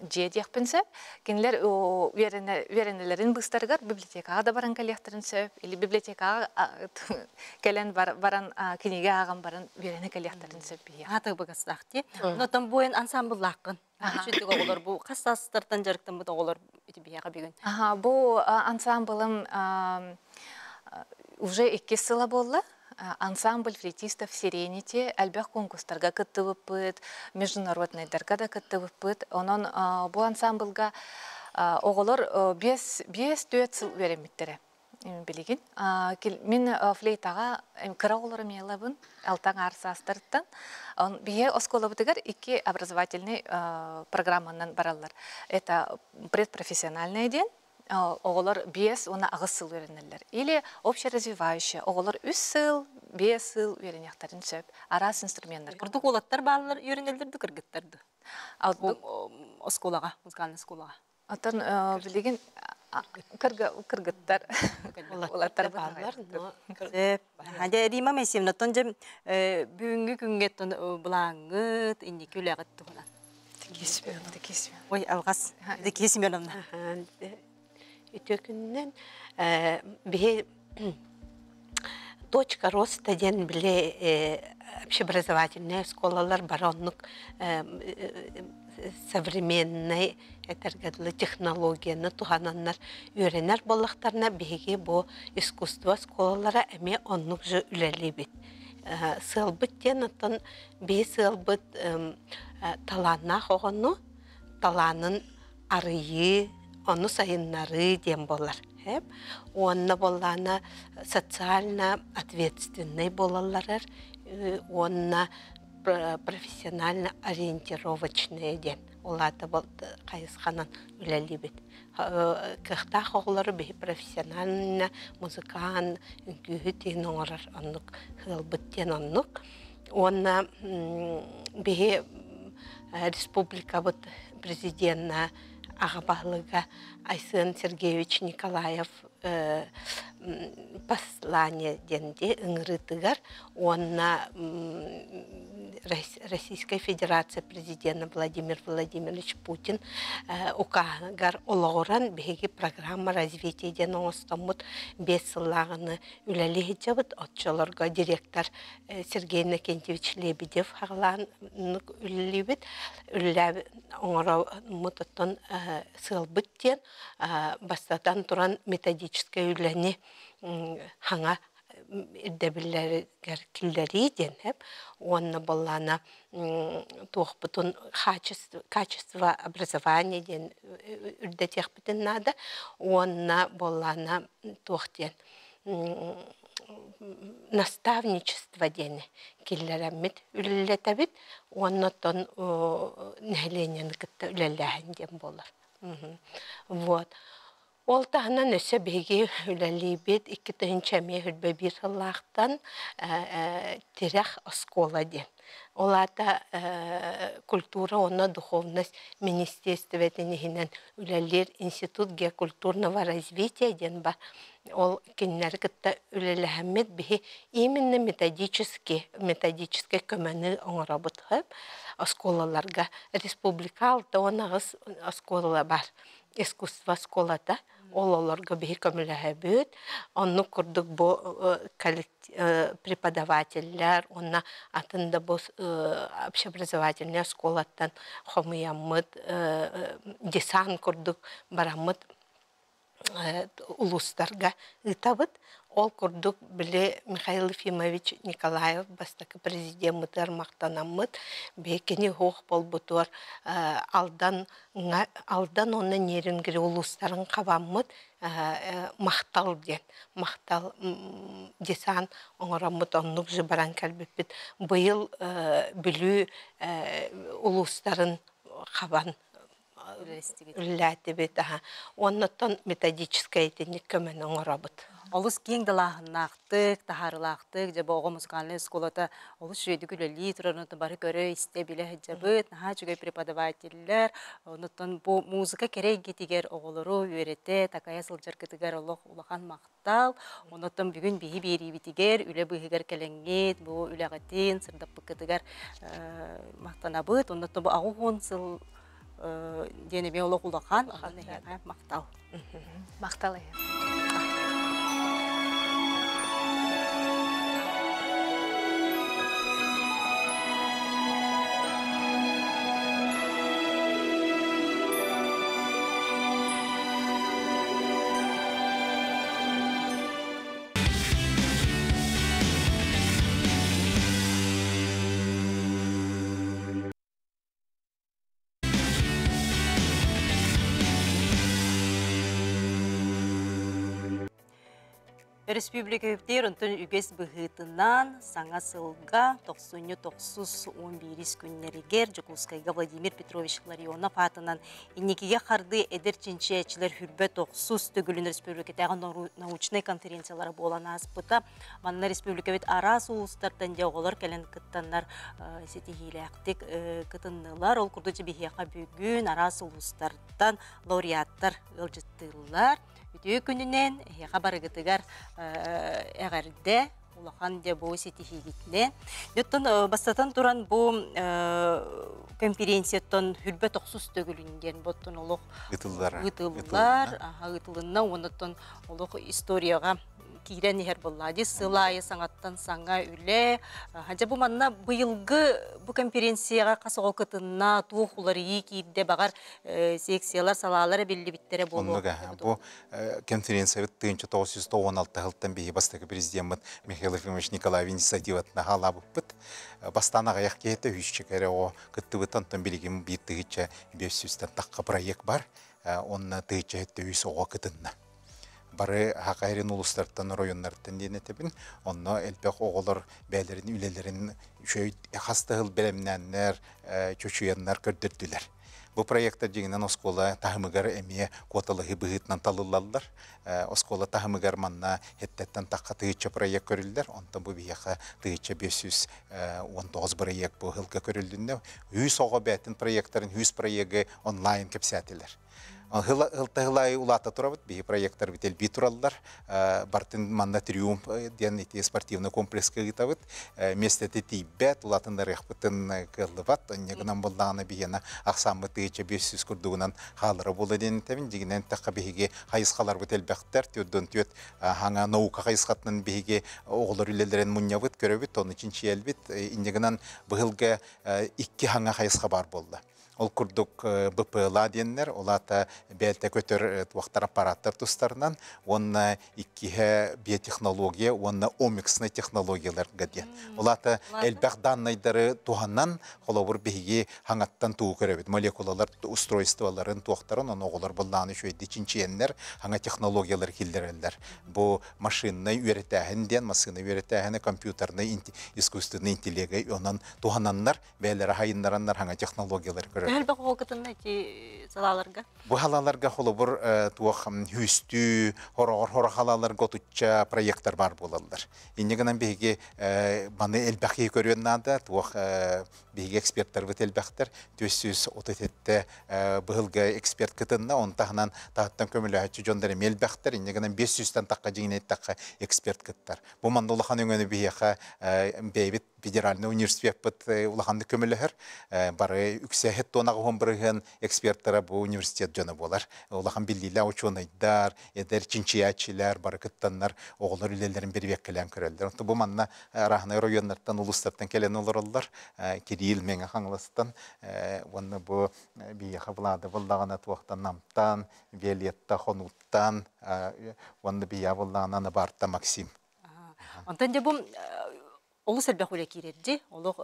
дьиэ диэхпин сөп. Кинилэр үөрэнэлэрин быыстарыгар библиотекаҕа да баран кэлиэхтэрин сөп, или библиотекаҕа кэлэн баран кинигэ ааҕан баран үөрэнэ кэлиэхтэрин сөп биһиэхэ. Аата быгастаах дии. Онтон буойун ансамбллааххын. Үчүгэй оҕолор бу хас саастартан дьарыктаммыт оҕолор ити биһиэхэ бүгүн? Бу ансамблым уже иккис сыла буолла. Ансамбль флейтистов Serenity элбэх конкурстарга кыттыбыппыт, международныйдарга да кыттыбыппыт. Онон бу ансамблга оҕолор биэс биэс-түөрт сыл үөрэммиттэрэ билигин. Мин флейтаҕа кыра оҕолору миэлабын алтан аар саастарыттан. Биһи оскуолабытыгар икки образовательный программанан бараллар. Это предпрофессиональное диэн оҕолор 5 уонна 8 сыл үөрэнэллэр. Или общеразвивающая оҕолор 3 сыл, 5 сыл үөрэниэхтэрин сөп. Араас инструменнар. Ордук уолаттар бааллар үөрэнэллэр ду кыргыттар ду? Оскуолаҕа, музыкальный оскуолаҕа. Оттон билигин кыргыттар улаттар бааллар. Дьэ, Рима Моисеевна, тон дьэ бүгүҥҥү күҥҥэ тон былааҥҥыт, инники үлэҕит туһунан. Ой, алҕас. Евдокия Семеновна. Үтүө күнүнэн биһи точка роста диэн били общеобразовательная школалар бары оннук современный этэргэ дылы технологияны туһананнар үөрэнэр буоллахтарына, биһиги бу искусство школалара эмиэ оннук же үлэлиибит. Сыалбыт диэн оттон биһи сыалбыт талааннаах оҕону талаанын арыйыы, ону сайыннарыы диэн буолар. Уонна буоллаана социально ответственный буолалларар уонна профессионально ориентировочные диэн улаата хайысханан үлэлиибит. Кыахтаах оҕолору биһи профессионально музыкант, үҥкүүһүт диэн оҥорор оннук сыалбыт диэн оннук. Уонна биһи республикабыт президенна аҕа баһылыга Айсен Сергеевич Николаев послание диэн ыҥырыытыгар уонна Российскай Федерация президента Владимир Владимирович Путин укааһыгар олоҕуран биһиги программа развития диэн оҥостоммут 5 сыллааҕыны үлэлии сылдьабыт. Оччолорго директор Сергей Иннокентьевич Лебедев хаҕалаан үлэлиибит. Үлэлээбит оҥороммут оттон сыалбыт диэн бастатан туран методическай үлэни хаҥа ирдэбиллэригэр киллэрии диэн эп уонна боллаана туохпутун качество образования диэн үрдэтиэхпитин наада уонна боллаана туох диэн наставничество диэни киллэрэммит үлэлэтэбит уонна оттон нэһилиэнньэни кытта үлэлээһин диэн буолар. Вот. Ол таһынан өссө биһиги үлэлиибит 2021 сыллаахтан тирэх оскуола диэн. Ол аата культура уонна духовность министерствотын иһинэн үлэлиир Институт геокультурного развития диэн бар. Ол кинилэри кытта үлэлэһэммит биһи именно методический методический көмөнү оҥоробут оскуолаларга. Республика 68 оскуола бар искусство школата, ол олорго биһи көмөлөһөбүт. Оннук курдук бу преподавателлэр уонна атын да бу общеобразовательная школаттан хомуйаммыт десант курдук бараммыт улуустарга ыытабыт. Ол курдук били Михаил Ефимович Николаев бастакы президеммытыгар махтанаммыт, биһикини хуох болбутугар Алдан Алдан уонна Нерюнгри улуустарын хабаммыт махтал диэн махтал десант оҥороммут оннук же баран кэлбиппит. Быйыл Бүлүү улуустарын хабан үлэлээтибит. Уоннаттан методическай итинник көмөнү оҥоробут. Олус киэҥ далааһыннаахтык, таһаарылаахтык, дьэ оҕо музыкальнай оскуолата олус үчүгэйдик үлэлии турарын бары көрө, истэ, билэ сылдьабыт. Наһаа үчүгэй преподавателлэр. Онуттан бу музыка кэрэ эйгэтигэр оҕолору үөрэтэ, такайа сылдьаргытыгар олох улахан махтал. Онуттан бүгүн биһи биэриибитигэр, үлэ быыһыгар кэлэҥҥит, бу үлэҕитин сырдаппыккытыгар махтанабыт. Онуттан бу 80 сыл диэн эмиэ олох улахан, махтал. Махтал. Республика үптер онтон үгэс быһыытынан саҥа сылга тохсунньу тохсус 11 күннэригэр Дьокуускайга Владимир Петрович Ларионов аатынан инникигэ хардыы эдэр чинчийээччилэр хүрбэ тохсус төгүлүн республикатааҕы научнай конференциялара буолан ааспыта. Манна республикабыт араас улуустартан дьэ оҕолор кэлэн кыттаннар ситиһиилээхтик кытыннылар. Ол курдук биһиэхэ бүгүн араас улуустартан лауреаттар ыалдьыттыыллар. Үтүө күнүнэн эһиэхэ барыгытыгар эҕэрдэ улахан дьэ бу ситиһиигитинэн. Оттон бастатан туран бу конференцияттан хүрбэ тохсус төгүлүн диэн боттон олох ыытыллар ыытыллар, ыытылынна уоннаттан олох историяҕа киирэн иһэр буолла. Дьи сыл аайы саҥаттан саҥа үлэ. Дьэ бу манна быйылгы бу конференцияҕа хас оҕо кытынна, туох уларыйыы киирдэ, баҕар секциялар, салаалар эбиллибиттэрэ буолуо. Оннук бу конференциябыт 1996 сылтан биһи бастакы президеммит Михаил Ефимович Николаев инициативатына хаалаабыппыт. Бастаан аҕыйах киһитэ үһүсчэ эрэ оҕо кыттыбыт, онтон билигин биир тыһыынча 500-тэн тахха проект бар. Онно тыһыынча үс оҕо кытынна. Бары хакайрин улустартан, районнартан диэн этебин. Онно элбэх оҕолор бээлерин үлэлерин үчөй хастыһыл бэлэмнээннэр, чочуяннар көрдөрдүлэр. Бу проекттар дьиҥинэн оскуола таһымыгар эмиэ куоталаһыы быһыытынан талыллаллар. Оскуола таһымыгар манна хеттеттен тахха тыһыынча проект көрүллэр. Онтон бу биһиэхэ тыһыынча 519 проект бу ыһылга көрүллүннэ. Үс оҕо бээтин проекттарын, үс проегы онлайн кэпсээтилэр. Ылтаһылай улаата турабыт, биһи проекттар бит элбии тураллар. Бартын манна Триумф диэн ити спортивный комплекска ыытабыт. Местети тиийбэт, улаатыннарыахпытын кыаллыбат. Онньагынан буллаҕына биһиэнэ ахсааммыт тыһыынча 500 курдугунан хаалара буола диэн этэбин. Дьиҥинэн эттэххэ биһиги хайысхаларбыт элбэхтэр. Төрдөн түөрт хаҥа наука хайысхатынан биһиги оҕолор үлэлэрин мунньабыт, көрөбүт, ону чинчийэлбит. Инньэгинэн быһылга икки хаҥа хайысха баар буолла. Ол курдук БПЛА диэннэр, ол аата бээлтэ көтөр туохтар аппараттар тустарынан, уонна иккиһэ биотехнология уонна омиксный технологияларга диэн. Ол аата элбэх даннайдары туһанан, холобур биһиги хаҥаттан тугу көрөбүт, молекулалар устройстволарын туохтарын, ону оҕолор быллааны үчүгэйдик чинчийэннэр, хаҥа технологиялары киллэрэллэр. Бу машиннай үөрэтээһин диэн, массыына үөрэтээһини, компьютерный искусственный интеллеги онон туһананнар, бэйэлэрэ хайыннараннар хаҥа технологиялары көрөр. Элбэх оҕо кытынна ити салааларга? Бу халааларга холобур туох хүүстүү, хороҕор хоро халааларга отучча проекттар бар буолаллар. Инньэ гынан биһиги маны элбэх киһи көрүөн наада, туох биһиги эксперттарбыт элбэхтэр, 437 быһылга эксперт кытынна, он таһынан таһыттан көмөлөһөччү дьоннор эмиэ элбэхтэр, инньэ гынан 500-тэн тахха дьиҥинэ эттэххэ эксперт кыттар. Бу манна улахан өҥөнү биһиэхэ бэйэбит федеральный университеппыт улаханнык көмөлөһөр. Бары үксэһит туонаҕы бырыһыан эксперттара бу университет дьоно буолар. Улахан биллиилээх учуонайдар, эдэр чинчийээччилэр бары кыттаннар оҕолор үлэлэрин бирибиэккэлээн көрөллөр. Онто бу манна араһынай районнартан, улустартан кэлэн олороллор. Кирилл Меңе Хаҥаластан, уонна бу биһиэхэ Влада буллаҕына туохтан Намтан, Виолетта Хонууттан, уонна бийаа буллаҕына Набарта Максим. Онтон дьэ бу олус элбэх үлэ киирэр дии. Олох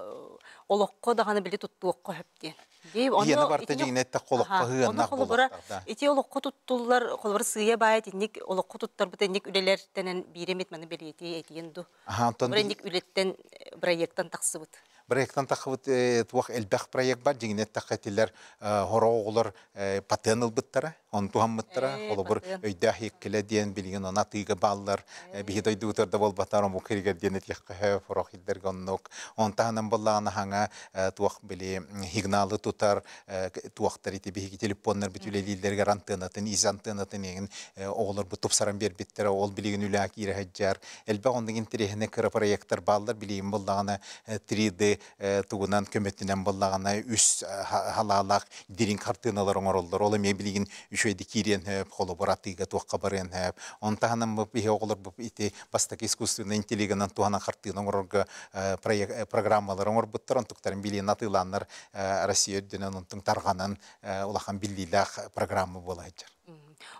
олоххо даҕаны били туттуохха сөп диэн. Дии онно барта дьиҥинэ эттэххэ олоххо ыһыаннаах буолуохтаах. Ити олоххо туттуллар, холобура сыыйа баайа итинник олоххо туттарбыт инник үлэлэртэнэн биир эмит маны бэлиэтии этиэн ду. Холобура инник үлэттэн проекттан тахсыбыт. Проекттан тахсыбыт туох элбэх проект бар дьиҥинэ эттэххэ этилэр хоро оҕолор патент ылбыттара, оны туһаммыттара. Холобур өйдөөх иэккилэ диэн билигин оны атыыга бааллар. Биһи дойдубутар да буолбатар омук иригэр диэн этиэххэ форох иддерге оннук. Он таһынан боллаҕына хаҥа туох били сигналы тутар туохтар ити биһиги телефоннар бит үлэлииллэригэр антеннатын, из антеннатын егин оҕолор бу тупсаран биэрбиттэрэ ол билигин үлэҕэ киирэ сылдьар. Элбэх оннук интэриэһинэй кыра проекттар бааллар билигин боллаҕына 3D интеллеги тугунан көмөтүнэн боллаҕына үс халаалаах дириҥ хартыыналар оҥороллор. Ол эмиэ билигин үчүгэйдик киириэн сөп, холобур атыыга туохха барыан сөп. Онон таһынан бу биһи оҕолор бу ити бастакы искусственный интеллигынан туһанан хартыына оҥорорго программалары оҥорбуттар. Онтуктарын билиэн атыылааннар Россия үрдүнэн онтун тарҕанан улахан биллиилээх программа буола сылдьар.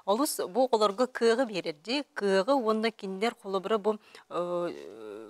Олус бу оҕолорго кыаҕы биэрэрдии, кыаҕы уонна кинилэр холобура бу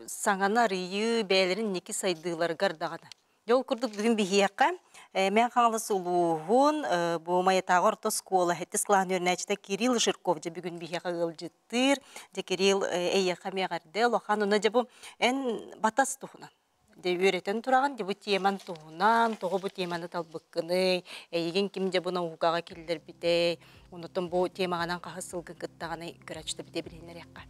саҥаны арыйыы бэйэлэрин инники сайдыыларыгар даҕаны. Дьэ ол курдук бүгүн биһиэхэ Мэҥэ Хаҥалас улууһун бу Майатааҕы орто оскуола сэттис кылааһын үөрэнээччитэ Кирилл Жирков дьэ бүгүн биһиэхэ ыалдьыттыыр. Дьэ Кирилл эйиэхэ эмиэ эҕэрдэ улахан уонна дьэ бу эн батас туһунан Дьэ үөрэтэн тураҕын, дьэ бу теман туһунан, тоҕо бу теманы талбыккыный, эйигин ким дьэ бу наукаҕа киллэрбитэй, онутун бу темаҕанан хаһыс сылгын кыттаҕыный көрөөччүтэ бите билиһиннэриэххэ.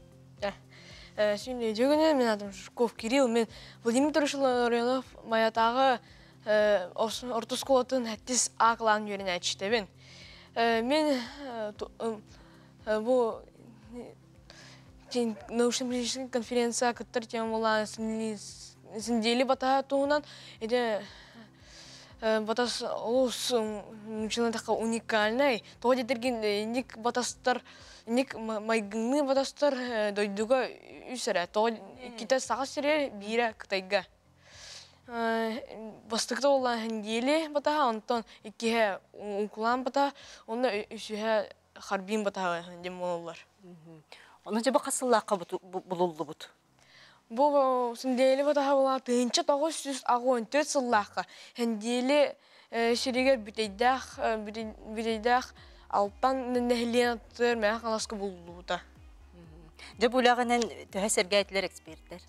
Şimdi бүгүнү мен атым Жуков Кирилл, мен Владимир Ларионов Маятааҕы орто оскуолатын сэттис А кылааһын үөрэнээччитэбин. Мен бу научно-практическай конференция кыттар тема буолаан синдиэли батаһа туһунан ити батас олус нууччалыы уникальнай тоҕо диэтэргин инник батастар инник майгынныы батастар дойдуга үс эрэ тоҕо иккитэ Саха сиригэр биирэ Кытайга бастакыта буоллаан Синдиэли батаһа онтон иккиһэ Укулаан батаһа уонна үсүһэ Харбин батаһа диэн буолаллар. Ону дьэ бу хас сыллаахха булуллубут? Бу Синдиэли батаһа буолла 1984 сыллаахха Синдиэли сиригэр бүтэйдээх бүтэйдээх Алтан нэһилиэн аттыгар Мэҥэ Хаҥаласка булуллубута. Дьэ бу үлэҕинэн төһө сэргээтилэр эксперттэр?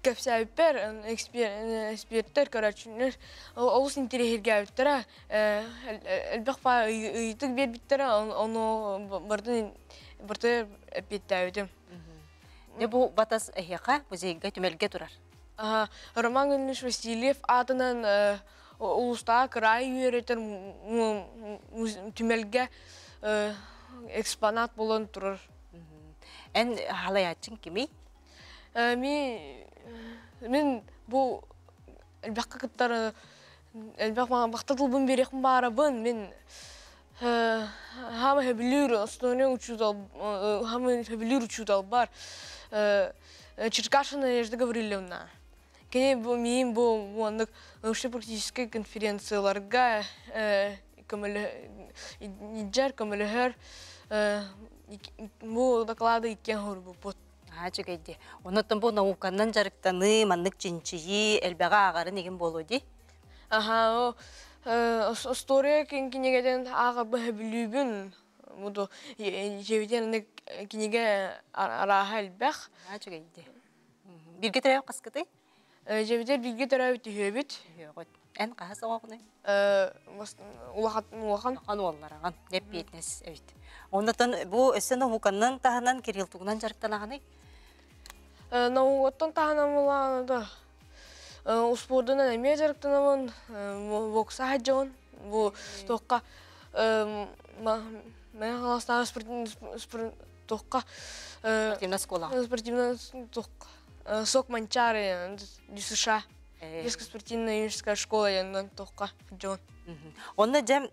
Кэпсээбиппэр эксперттэр, көрөөччүлэр олус интэриэһиргээбиттэрэ. Элбэх ыйытык биэрбиттэрэ, ону барытын барыта эппиэттээбитим. Дьэ бу батас эһиэхэ музейга түмэлгэ турар. Роман Ильич Васильев аатынан улуустааҕы кыраайы үөрэтэр түмэлгэ экспонат буолан турар. Эн халайааччыҥ кимий? Мин бу элбэххэ кыттар элбэх бахта тылбын биэриэхпин баарабын. Мин хаама сөбүлүүр основной учуутал хаама сөбүлүүр учуутал бар. Черкашина Надежда Гаврильевна. Кини бу миин бу уоннык научно-практическай конференцияларга көмөлөһөр көмөлөһөр бу доклады иккиэн хорбуппут. Аа үчүгэйди. Оннуттан бу науканан дьарыктаныы, маннык чинчийии элбэҕи ааҕарын игин буолуо дии. Аха, история кинигэтин ааҕарбын сөбүлүүбүн. Буду дьиэбитин кинигэ арааһа элбэх. Аа үчүгэйди. Биргэ төрөөбүт хаскытый? Дьиэбитигэр бииргэ төрөөбүт үһүөбүт. Үһүөҕүт. Эн хаһыс оҕоҕунуй? Улахан улахан. Улахан уоллараҕын. Эппиэтинэс эбит. Оннотон бу өссө науканан таһынан Кирилл тугунан дьарыктанаҕыный? Наукаттан таһынан булаана да успуордунан эмиэ дьарыктанабын, бокса сылдьабын. Бу туохха Мэҥэ Хаҥаластааҕы туохха спортивная школа. Спортивная туохха Сок Манчаары США Детская спортивная юношеская школа диэн туохха дьон. Онно дьэ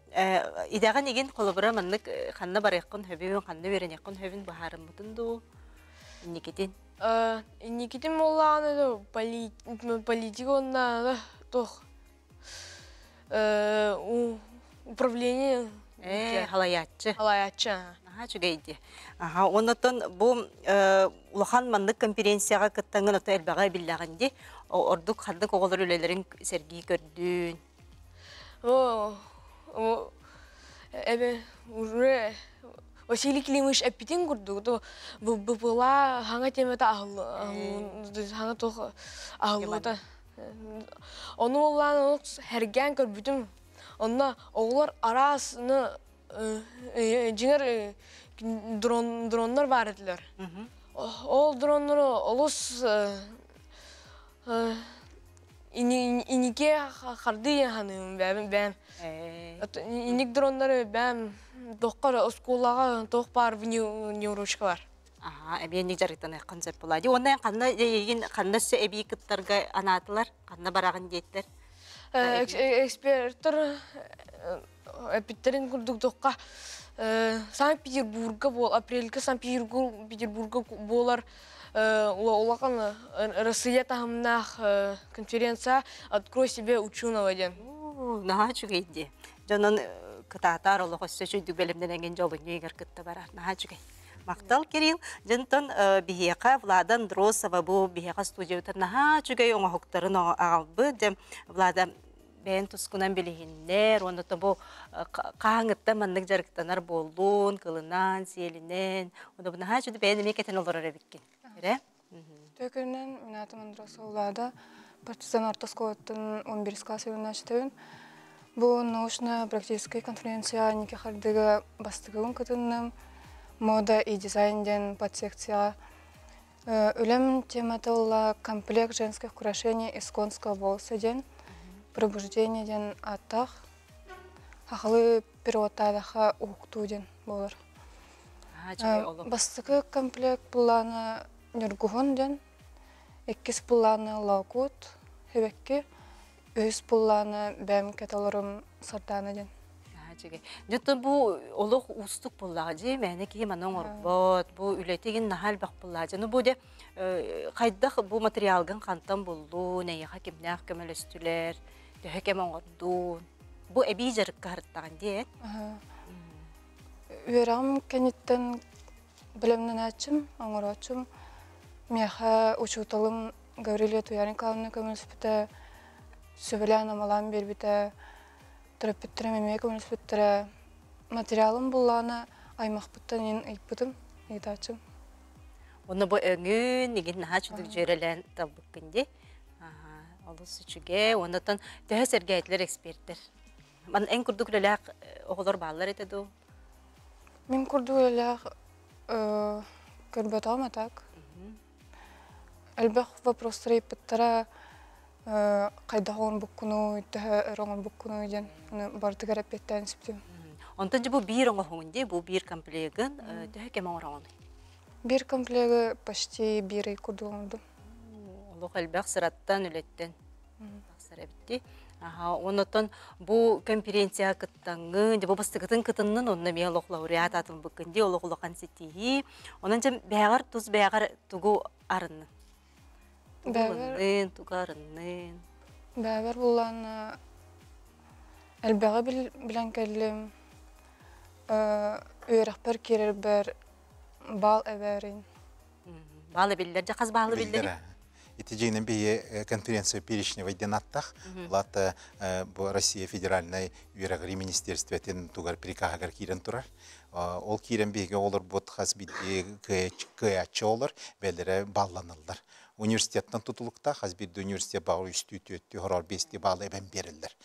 идэҕин игин холобура маннык ханна барыаххын хөбүн, ханна үөрэниэххин хөбүн быһаарыммытын дуу? Инникитин? Инникитин буоллаҕына политика уонна туох управление халайааччы. Халайааччы. Наһаа үчүгэй дии. Аха, оннотон бу улахан маннык конференцияҕа кыттаҥҥын ото элбэҕи биллэҕин дии. Ордук ханнык оҕолор үлэлэрин сэргии көрдүүн? О, эбе уже Василий Климович эппитин курдук, то БПЛА хаҥа темата хаҥа туох аһыллыта. Ону улаан олох сэргээн көрбүтүм. Онно оҕолор араас дьиҥэр дроннор баар этилэр. Ол дроннору олус инике хардыы ханыым бэйэм бэйэм. Иник дроннары бэйэм туохха оскуолаҕа туох баар внеурочка бар. Аха, эбиэнник жарыктаныаххын сөп буолаа. Ди уонна ханна эйигин ханна өссө эбии кыттарга анаатылар? Ханна бараҕын диэттэр? Эксперттер эпиттерин курдук тохха Санкт-Петербурга бол апрельга Санкт-Петербурга буолар улахан Россия таһымнаах конференция «Открой себе ученого» диэн. Наһаа үчүгэй дии. Дьонун кытаатаар олох өссө үчүйдүк бэлэмнэнэҥин дьолунньу игэр кытта барар. Наһаа үчүгэй. Махтал, Кирилл. Дьонтон биһиэхэ Влада Андросова бу биһиэхэ студиябытын наһаа үчүгэй оҥоһуктарын аҕалбыт. Дьэ, Влада бэйэн тускунан билиһиннэр, уонна бу хаһааҥҥыттан маннык дьарыктанар буоллун, кылынан, сиэлинэн, уонна бу наһаа үчүгэй бэйэн эмиэ кэтэн олорор эбиккин. Эрэ? Төкүнэн мин аатым Андросова Влада, партизан орто оскуолаттан 11 класс үөрэнээччитэбин. Бу научно-практическай конференция Ники Хардыга бастакыбын кытынным. Мода и дизайн диэн подсекцияҕа. Үлэм темата буолла комплект женских украшений из конского волоса диэн, пробуждение диэн ааттаах. Хахалы переводтаатахха уһуктуу диэн буолар. Бастакы комплект буллаана Ньургуһун диэн, иккис буллаана Лоокуут Хэбэкки, үһүс буллаана бэм кэтолорум Сардаана диэн. Дьэ бу олох уустук буоллаҕа дии, мээнэ киһи маны оҥорбот, бу үлэтигин наһаа элбэх буоллаҕа дьэ. Ну бу дьэ хайдах бу материалгын хантан буллун, эйиэхэ кимнээх көмөлөстүлэр, төһө кэм оҥордун? Бу эбии дьарыкка сырыттаҕын дии, Үөрэҕим кэнниттэн бэлэмнэнээччим, оҥорооччум. Миэхэ учууталым Гаврилия Туярин Николаевна көмөлөспүтэ, сүбэлээн-амалаан биэрбитэ, төрөппүттэрим эмиэ көмөлөспүттэрэ. Материалым буллаҕына аймахпыттан иин ыйыппытым, ыйытааччым. Онно бу өҥүн, игин наһаа чудук дьүөрэлээн талбыккын дии. Олус үчүгэй. Оннотон төһө сэргээтилэр эксперттэр? Ман эн курдук үлэлээх оҕолор бааллар этэ дуу? Мин курдук үлэлээх көрбөтөҕүм а так. Элбэх вопростары ыйыппыттара хайдах оҥорбуккунуй, төһө өр оҥорбуккунуй диэн барытыгар эппиэттээн испитим. Онтон дьэ бу биир оҥоһугун дии, бу биир комплегын төһө кэм оҥороҕунуй? Биир комплегы почти биир ый курдук оҥордум. Олох элбэх сыраттан, үлэттэн тахсар эбит дии. Аха, оннотон бу конференцияҕа кыттаҥҥын, дьэ бу бастакытын кытыннын, онно эмиэ олох лауреат аатын быккын дии, олох улахан ситиһии. Онон дьэ бэйэҕэр тус бэйэҕэр тугу арыннын? Тугу ылыннын, тугу арыннын? Бэйэбэр буллаан элбэҕи билэн кэллим. Үөрэхпэр киирэрбэр баал эбээрин. Баал эбиллэр, дьэ хас баалы биллэр? Ити дьиҥинэн биһиги конференция Перечневой диэн аттах. Улаата бу Россия федеральнай үөрэҕирии министерствотын тугар прикаһыгар киирэн турар. Ол киирэн биһиги оҕолорбут хас биирдии кыайааччы оҕолор бэйэлэрэ балланаллар. Университеттан тутулуктаах хас биирдии университет баҕар үстүү, түөртүү, хороор биэстии баалы эбэн биэрэллэр.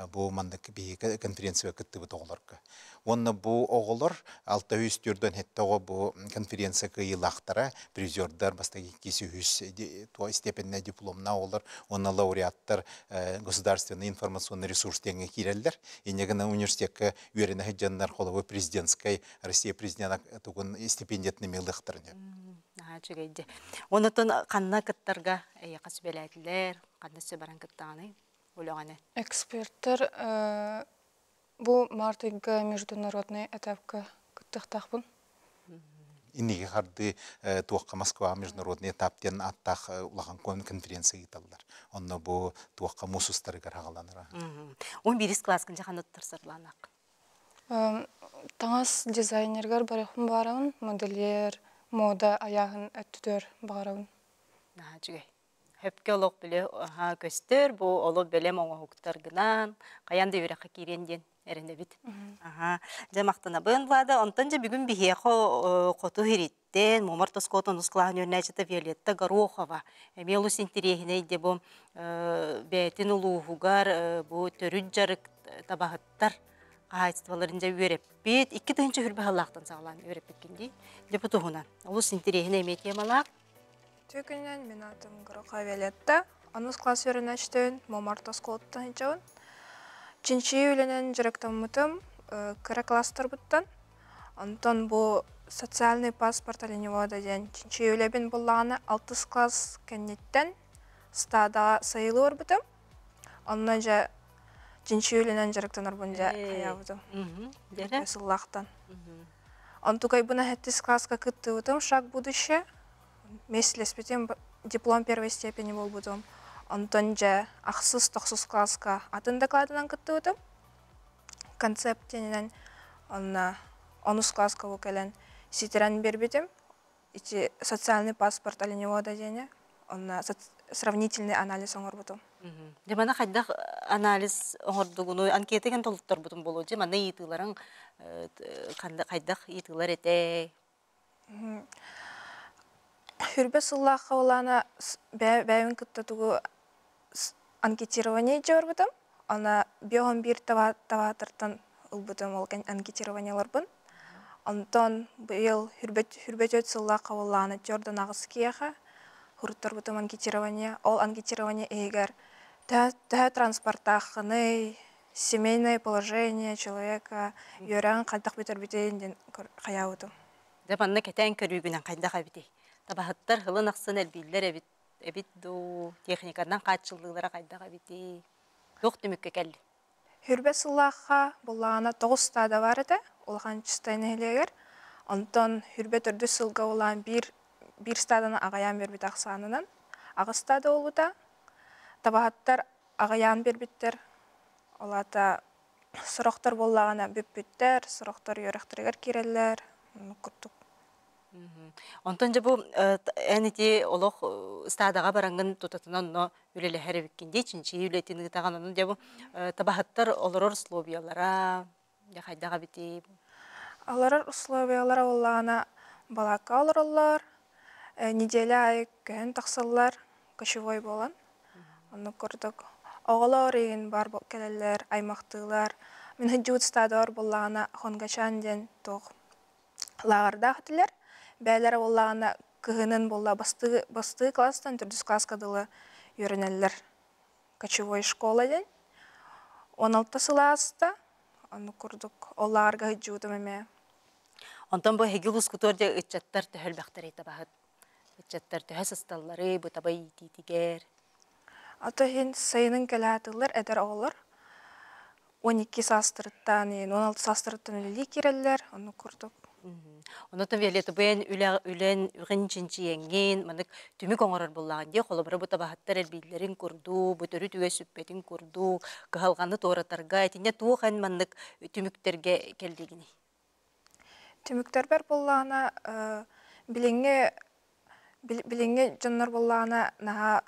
Бу маннык биһиги конференцияга кыттыбыт оҕолорго. Уонна бу оҕолор 647 оҕо бу конференция кыайыылаахтара, призердар, бастакы иккис, үһүс степеннэй дипломнаах оҕолор уонна лауреаттар государственный информационный ресурс диэҥҥэ киирэллэр. Инньэ гынан университекка үөрэнэ сылдьаннар холобур президентскай Россия президента тугун стипендиятын эмиэ ылыахтарын сөп. Наһаа үчүгэй дии. Онотон ханна кыттарга эйиэхэ сүбэлээтилэр, ханна өссө баран кыттаҕыный үлэҕинэ? Эксперттэр Бу март ыйга международный этапка кыттыахтаахпын. Инники хардыы туохха Москва международный этап диэн ааттаах улахан конференция ыыталлар. Онно бу туохха муус устарыгар хаҕаланара. 11 класскын жахан оттарсарлаанак. Таҥас дизайнергар барыахпын баарабын, модельер, мода айааһын өттүтүөр баҕарабын. Наһаа үчүгэй. Хөпкө олох биле көстөр, бу олох бэлэм оҥоһуктаргынан хайан да үөрэххэ киириэн диэн эрэнэбит. Аха. Дьэ махтанабын Влада. Онтон дьэ бүгүн биһиэхэ хоту иһириттэн Муомар Тоскуотун ус кылааһын үөрэнээччитэ Виолетта Горохова эмиэ олус интириэһинэй де бу бэйэтин улууһугар бу төрүт дьарык табаһыттар хаһаайыстыбаларын дьэ үөрэппит. 2000 сыллаахтан саҕалаан үөрэппиккин дии. Дьэ бу туһунан. Олус интириэһинэй эмиэ темалаах. Үтүө күнүнэн мин аатым Горохова Виолетта. Онус класс үөрэнээччитин Момарт оскуолаттан сылдьабын. Чинчийии үлэнэн дьарыктаммытым кыра класстарбыттан. Онтон бу Социальный паспорт оленевода диэн чинчийии үлэбин буллаҕына алтыс класс кэнниттэн стадаҕа сайылыы барбытым. Онно дьэ чинчийии үлэнэн дьарыктанарбын дьэ хайаабытым. Сыллаахтан. Онтукайбын сэттис класска кыттыбытым «Шаг будущее». Миэстэлэспитим диплом первой степени буолбутум. Онтон дьэ ахсыс, тохсус класска атын докладынан кыттыбытым. Концепт диэнинэн онно онус класска бу кэлэн ситэрэн биэрбитим. Ити социальный паспорт оленевода диэни онно сравнительный анализ оҥорбутум. Дьэ маны хайдах анализ оҥордугунуй анкета ген толутторбутум буолуо дьэ манна ыйытыыларыҥ хайдах ыйытыылар этэй? Хүрбэ сыллаахха улаана бэйэбин кытта тугу анкетирование дьэ Ана биоһон биир таваатартан ылбытым ол анкетированиеларбын. Онтон быйыл хүрбөтөт сыллаахха буоллаҕына төрдөн аҕыс киһиэхэ хуруттарбытым анкетирование. Ол анкетирование иһигэр төһө транспортааххыный, семейное положение человека, үөрэҕин хайдах бүтэрбитин диэн хайаабытым. Дьэ манна кэтээн көрүүгүнэн хайдах эбитий? Табаһыттар сылын ахсын элбииллэр эбит эбит дуу, техниканан хааччыллыылара хайдах эбитий? Туох түмүккэ кэлли? Хүрбэ сыллаахха буллаҕына тоҕус стада бар этэ, улахан Чистай нэһилиэгэр. Онтон хүрбэ төрдүс сылга улаан биир, биир стаданы аҕайаан биэрбит ахсаанынан. Аҕыс стада буолбута. Табаһыттар аҕыйаан биэрбиттэр. Ол аата сорохтор буоллаҕына бүппүттэр, сорохтор үөрэхтэригэр киирэллэр. Оннук курдук. Онтон дьэ бу эн ити олох ыстаадаҕа бараҥҥын тутатына онно үлэлэһэр эбиккин дии, чинчийии үлэтин ыытаҕын. Онон дьэ бу табаһыттар олорор условиялара дьэ хайдах эбитий? Олорор условиялара буоллаҕына балаакка олороллор, неделя аайы көһөн тахсаллар, кочевой буолан. Оннук курдук оҕолор игин бар кэлэллэр, аймахтыылар. Мин сылдьыбыт стадор буоллаҕына Хонгачан диэн туох лааҕырдаах этилэр. Бэйэлэрэ буоллаҕына кыһынын буолла бастыы, бастыы класстан төрдүс класска дылы үөрэнэллэр. Кочевой школа диэн. 16 сыл ааста. Оннук курдук ол лааҕырга сылдьыбытым эмиэ. Онтон бу эһиги улуускутугар дьэ ыччаттар төһө элбэхтэрий табаһыт? Ыччаттар төһө сысталларый бу таба иитиитигэр? Ото иһин сайынын кэлээтыллар эдэр оҕолор 12 саастарыттан, 16 саастарыттан үлэлии киирэллэр, оннук курдук. Онотон Виолетта бу эн үлэ үлэн үгэн чинчийэҥҥин манык түмүк оҥорор буоллаҕын дии холобура бу табаһыттар элбииллэрин курдук бу төрүт үгэс сүппэтин курдук кыһалҕаны туоратарга итиннэ туох эн маннык түмүктэргэ кэллигиний? Түмүктэрбэр буоллаҕына билиҥҥи билиҥҥи дьоннор буоллаҕына наһаа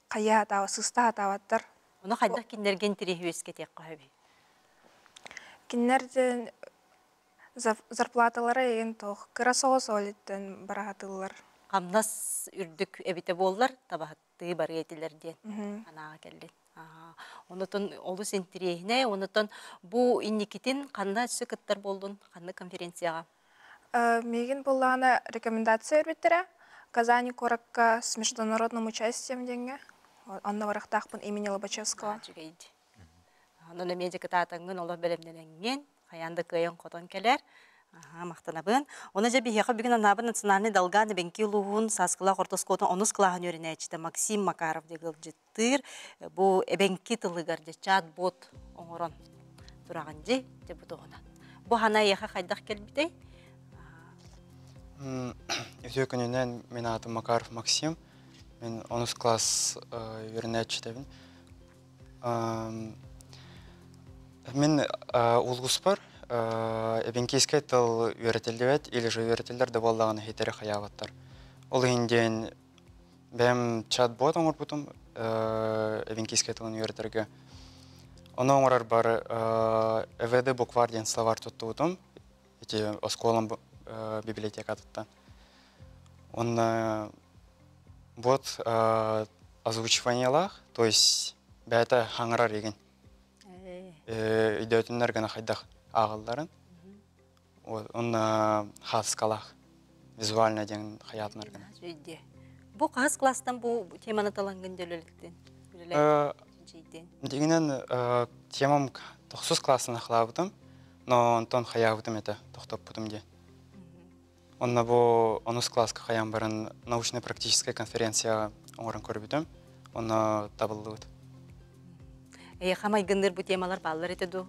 хайа сыста сатаабаттар. Ону хайдах кинилэргэ интэриэһи үөскэтиэххэ сөбүй? Кинилэр зарплаталара эйигин туох кыра соҕус ол иттэн бараһатыыллар. Хамнас үрдүк эбитэ буоллар табаһыттыы барыа этилэр диэн санааҕа кэллин. Онотон олус интириэһинэй, онотон бу инникитин ханна өссө кыттар буоллун, ханна конференцияҕа? Миигин буоллаҕына рекомендация бербиттэрэ. Казани куоракка с международным участием диэҥҥэ. Онно барыахтаахпын имени Лобачевского. Үчүгэйди. Онон эмиэ дьыкытаатаҥҥын олох бэлэмнэнэҥҥин, хайаан да кыайан хотон кэлэр. Махтанабын. Оны дьэ биһиэхэ бүгүн анаабын национальный долган эбэҥки улууһун Сааскылаах орто оскуолатын онус кылааһын үөрэнээччитэ Максим Макаров диэн ыалдьыттыыр. Бу эбэҥки тылыгар дьэ чат-бот оҥорон тураҕын дьи, дьэ бу туһунан. Бу хана эйиэхэ хайдах кэлбитэй? Үтүө күнүнэн мин аатым Макаров Максим. Мен онус класс үөрэнээччитэбин. Мин улууспар эбэҥкийскэй тыл үөрэтиллибэт или же үөрэтиллэр да буоллаҕына хитэри хайаабаттар. Ол иһин диэн бэйэм чат-бот оҥорбутум эбэҥкийскэй тылын үөрэтэргэ. Ону оҥорорбор ЭВД букварь диэн словарь туттубутум. Ити оскуолам библиотекатыттан. Онно вот озвучиваниелаах, то есть бэйэтэ хаҥырар игин. Өйдөөтүннэр гына хайдах ааҕалларын. Онно хааскалаах визуально диэн хайаатынар гына. Бу хаһыс класстан бу теманы талаҥгын дьөлөлүттүн? Дигинен темам тохсус классын ахлаабытым, но онтон хайаабытым этэ, тохтоппутум диэн. Онно бу онус класска хайан баран научно-практическая конференция оҥорон көрбүтүм. Онно табыллыбыт. Эйиэхэ майгынныыр бу темалар бааллар этэ дуу?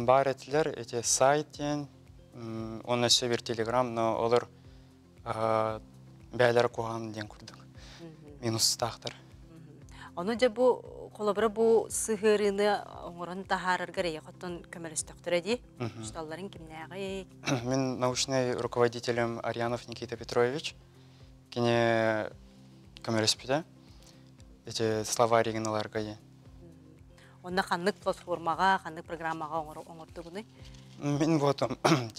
Баар этилэр, эти сайт диэн, онно өссө бир телеграм, но олор бээлэр куһаҕан диэн курдук. Минустаахтар. Ону дьэ бу холобура бу сыһыарыыны оҥорон таһаараргар эйиэхэ оттон көмөлөстөхтөрө дии. Учууталларыҥ кимнээҕий? Мин научный руководителем Арьянов Никита Петрович. Кини көмөлөспүтэ. Эти словаригын ыларга диэн. Онно ханнык платформаҕа, ханнык программаҕа оҥордугунуй? Мин вот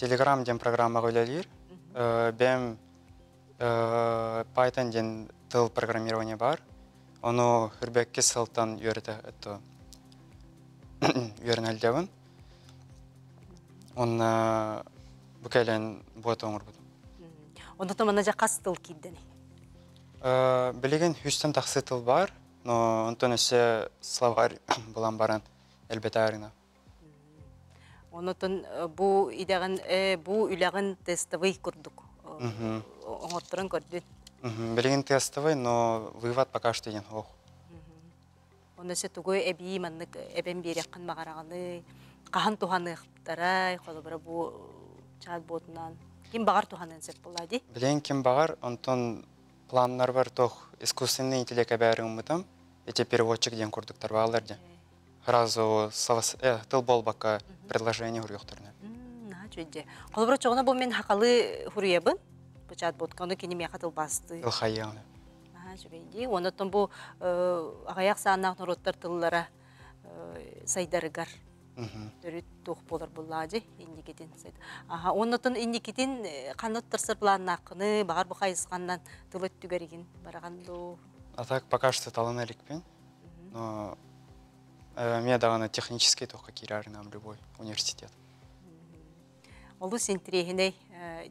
Telegram диэн программаҕа үлэлиир. Бэйэм Python диэн тыл программирование бар. Ону үрбэкки сылтан үөрэтэ үөрэнэлдьэбин. Онно бу кэлэн буота оҥорбутум. Онно манна дьэ хас тыл киирдэний? Билигин үстэн тахсы тыл бар, но онтон өссө словарь булан баран элбэтаарына. Онотон бу идэҕин, бу үлэҕин тестовый курдук оҥотторон көрдүн. Билигин тестовый, но вывод пока что диэн ох. Онно өссө тугу эбии маннык эбэн биэриэххин баҕараҕыный? Хаһан туһаныахтарай? Холобура бу чат-ботунан ким баҕар туһаныан сөп буолла дии? Билигин ким баҕар, онтон планнарбар туох искусственный интеллект эбээри ыммытым. Эти переводчик диэн курдуктар бааллар диэн. Сразу тыл буолбакка предложение хуруйуохтарына. Наһаа үчүгэй. Холобура чоҕуна бу мин хахалы хуруйабын. Бу чат-ботка ону кини миэхэ тылбаастыы. Тылхайыаҕына. Наһаа үчүгэй дии. Оннуттан бу аҕыйах сааннаах норуоттар тыллара сайдарыгар төрүт туох буолар буллаа дии инникитин. Аха, оннуттан инникитин ханна туттарсар планнааххыны, баҕар бу хайысханнан тыл өттүгэригин бараҕан дуу? А так пока что талан иликпин. Но мне даҕаны технический туохха киирэр нам любой университет. Олус интириэһинэй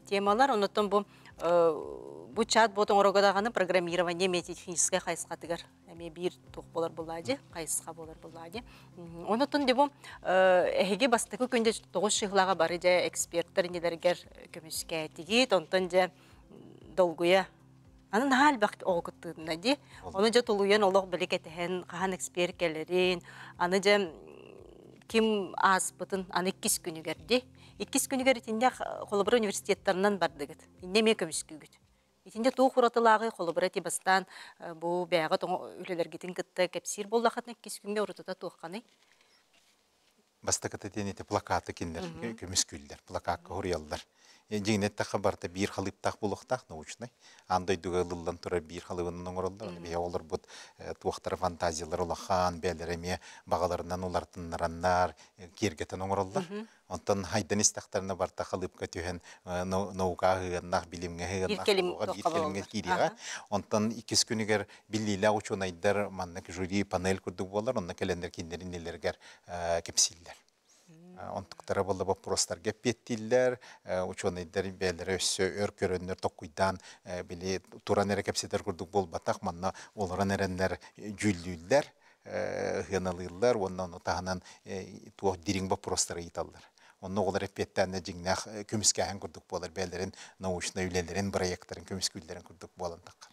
темалар. Оннуттан бу бу чат-бот оҥорого даҕаны программирование эмиэ техническэй хайысхатыгар эмиэ биир туох буолар буоллаа дии, хайысха буолар буоллаа дии. Оннуттан дии бу эһиги бастакы күндэ тоҕус шыһлаҕа бары дьэ эксперттэр иннилэригэр көмүскээтигит, онтон дьэ долгуйа Аны наһаа элбэх оҕо кыттыытына дии. Ону дьэ тулуйан олох били кэтэһэн, хаһан эксперт кэлэрин, аны дьэ ким ааспытын аны иккис күнүгэр дии. Иккис күнүгэр итиннэ холобура университеттарынан бардыгыт. Иннэ эмиэ көмүскүүгүт. Итиннэ туох уратылааҕый холобура ити бастаан бу бэйэҕит үлэлэргитин кытта кэпсиир буоллаххытына иккис күҥҥэ урутата туохханый? Бастакыта диэн ити плакаты кинилэр көмүскүүллэр, плакакка хуруйаллар. Дьиҥинэ эттэххэ барыта биир халыыптаах буолуохтаах научнай. Аан дойдуга ылыллан турар биир халыыбынан оҥороллор. Аны биһиги олорбут туохтара фантазиялар улахан, бэйэлэрэ эмиэ баҕаларынан улартыннараннар, киэргэтэн оҥороллор. Онтон хайдан истэхтэринэ барыта халыыпка түһэн наука аһыганнаах, билимҥэ аһыганнаах биир кэлимҥэ киириэҕэ. Онтон иккис күнүгэр биллиилээх учуонайдар маннык жюри панель курдук буолар, онно кэлэннэр кинилэр иннилэригэр кэпсииллэр. Онтуктара буолла боппуруостарга эппиэттииллэр, учуонайдар бэйэлэрэ өссө өр көрөннөр токкуйдаан били туран эрэ кэпсэтэр курдук буолбатах, манна олорон эрэннэр дьүүллүүллэр, ыһыаналыыллар уонна ону таһынан туох дириҥ боппуруостары ыйыталлар. Онно оҕолор эппиэттээннэ дьиҥнээх көмүскээһин курдук буолар, бэйэлэрин научнай үлэлэрин, проекттарын көмүскүүллэрин курдук буолан таххар.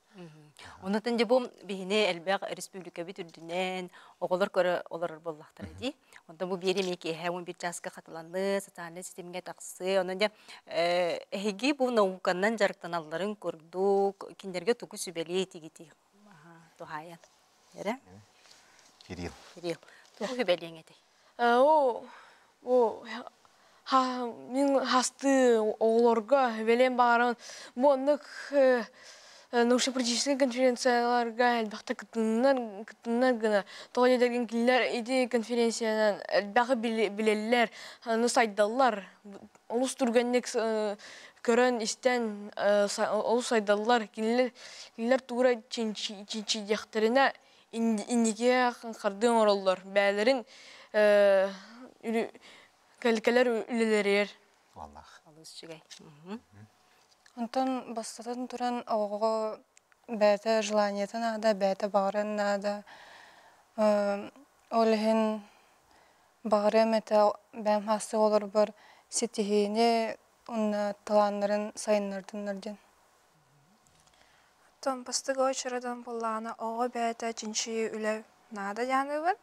Онутун дьэ бу биһини элбэх республикабыт үрдүнэн оҕолор көрө олорор буоллахтара дии. Онтон бу биэри эмиэ киэһэ 11 чааска хатыланыы, социальнай ситимҥэ тахсыы. Онон дьэ эһиги бу науканан дьарыктаналларын курдук кинилэргэ тугу сүбэлиэ этигитий? Туһаайан. Эрэ? Кирилл. Кирилл. Тугу сүбэлиэҥ этэй? О, о, мин хасты оҕолорго бэлиэн баҕаран бу оннук научно-практическай конференцияларга элбэхтэ кытыннар кытыннар гына тоҕо диэтэргин кинилэр ити конференциянан элбэҕи билэллэр аны сайдаллар олус түргэнник көрөн истэн олус сайдаллар кинилэр кинилэр тугу эрэ чинчийиэхтэринэ инникигэ хардыы оҥороллор бэйэлэрин кэлэр үлэлэригэр Валлах. Олус үчүгэй. Онтон бастатан туран оҕоҕо бэйэтэ желаниета наада, бэйэтэ баҕарыан наада. Ол иһин баҕарыам этэ бэйэм хаастыы олорбор ситиһиини Онна талааннарын сайыннардыннар диэн. Оттон бастакы очередон буоллаҕына оҕо бэйэтэ чинчийии үлэ наада дианыбын.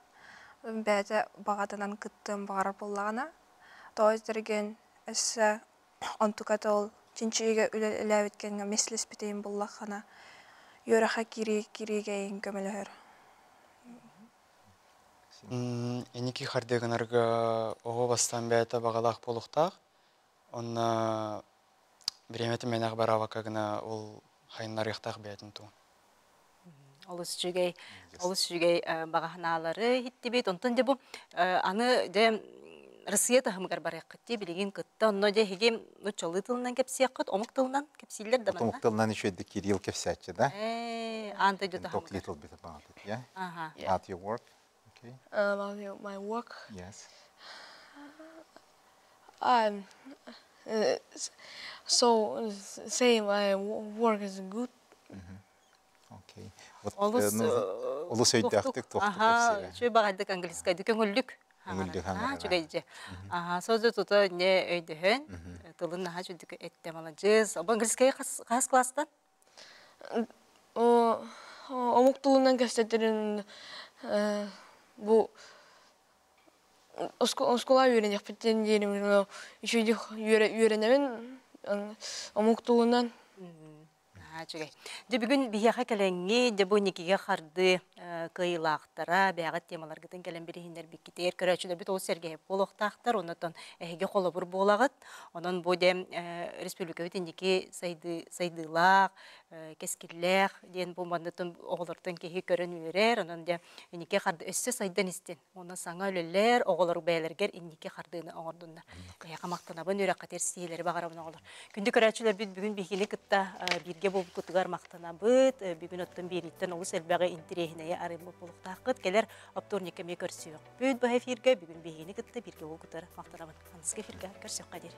Бэйэтэ баҕатынан кыттыан баҕарар буоллаҕына. Тоҕо этэргин өссө онтуката ол чинчийиигэ үлэлээбит кэмҥэ мислэспитин буллаххына үөрэххэ киирии киириигэ эйигин көмөлөһөр. Инники хардыгынарга оҕо бастаан бэйэтэ баҕалаах буолуохтаах. Онно бириэмэтин мэнэх бараабакка гына ол хайыннарыахтаах бэйэтин туһун. Олус үчүгэй, олус үчүгэй баҕаһынаалары иһиттибит. Онтон дьэ бу аны дьэ Россия таһымыгар барыаххыт дии билигин кытта. Онно дьэ эһиги нуччалыы тылынан кэпсиэххит, омук тылынан кэпсииллэр да манна? Омук тылынан үчүгэйдик Кирилл кэпсээччи да? Аан дойду Talk таһымыгар. little bit about it, yeah? Ага. About your work. Okay. About my work. Yes. Um, so say my work is good. Окей. Вот Олус олус өйдөөхтүк туохтук кэпсиирэ. Үчүгэй баҕайдык английскайды көҥүллүк. Көҥүллүк хаҥарара. Үчүгэйдьэ. Аха, созу тута не өйдөһөн, тылын наһаа үчүгдүк эттэ маладьыас. Бу английскайы хас класстан? Омук тылынан кэпсэтэрин бу оскуола үөрэниэхпиттэн диэрим үчүгэйдик үөрэнэбин омук тылынан. Үчүгэй. Дьэ бүгүн биһиэхэ кэлэҥҥи, дьэ бу Никигэ харды кыайыылаахтара, бэйэҕит темаларгытын кэлэн билиһиннэрбиккитигэр көрөөччүлэрбит олус сэргэһип буолуохтаахтар, оннотон эһиги холобур буолаҕыт. Онон бу дьэ республикабыт инники сайдыылаах, кэскиллээх диэн бу маннытын оҕолортон киһи көрөн үөрэр, онон дьэ инники харды өссө сайдан истин. Уонна саҥа үлэлэр оҕолор бэйэлэригэр инники хардыыны оҥордуннар. Эһиэхэ махтанабын, үөрэххитигэр сиһилэри баҕарабын оҕолор. Күндү көрөөччүлэрбит бүгүн биһигини кытта бииргэ буолбуккутугар махтанабыт. Бүгүн оттон биэрииттэн олус элбэҕи интириэһинэйи арыйбыт буолуохтааххыт. Кэлэр оптуорньукка эмиэ көрсүөхпүт бу эфиргэ. Бүгүн биһигини кытта бииргэ буолбуккутугар махтанабын. Аныгыскы эфиргэ көрсүөххэ диэри.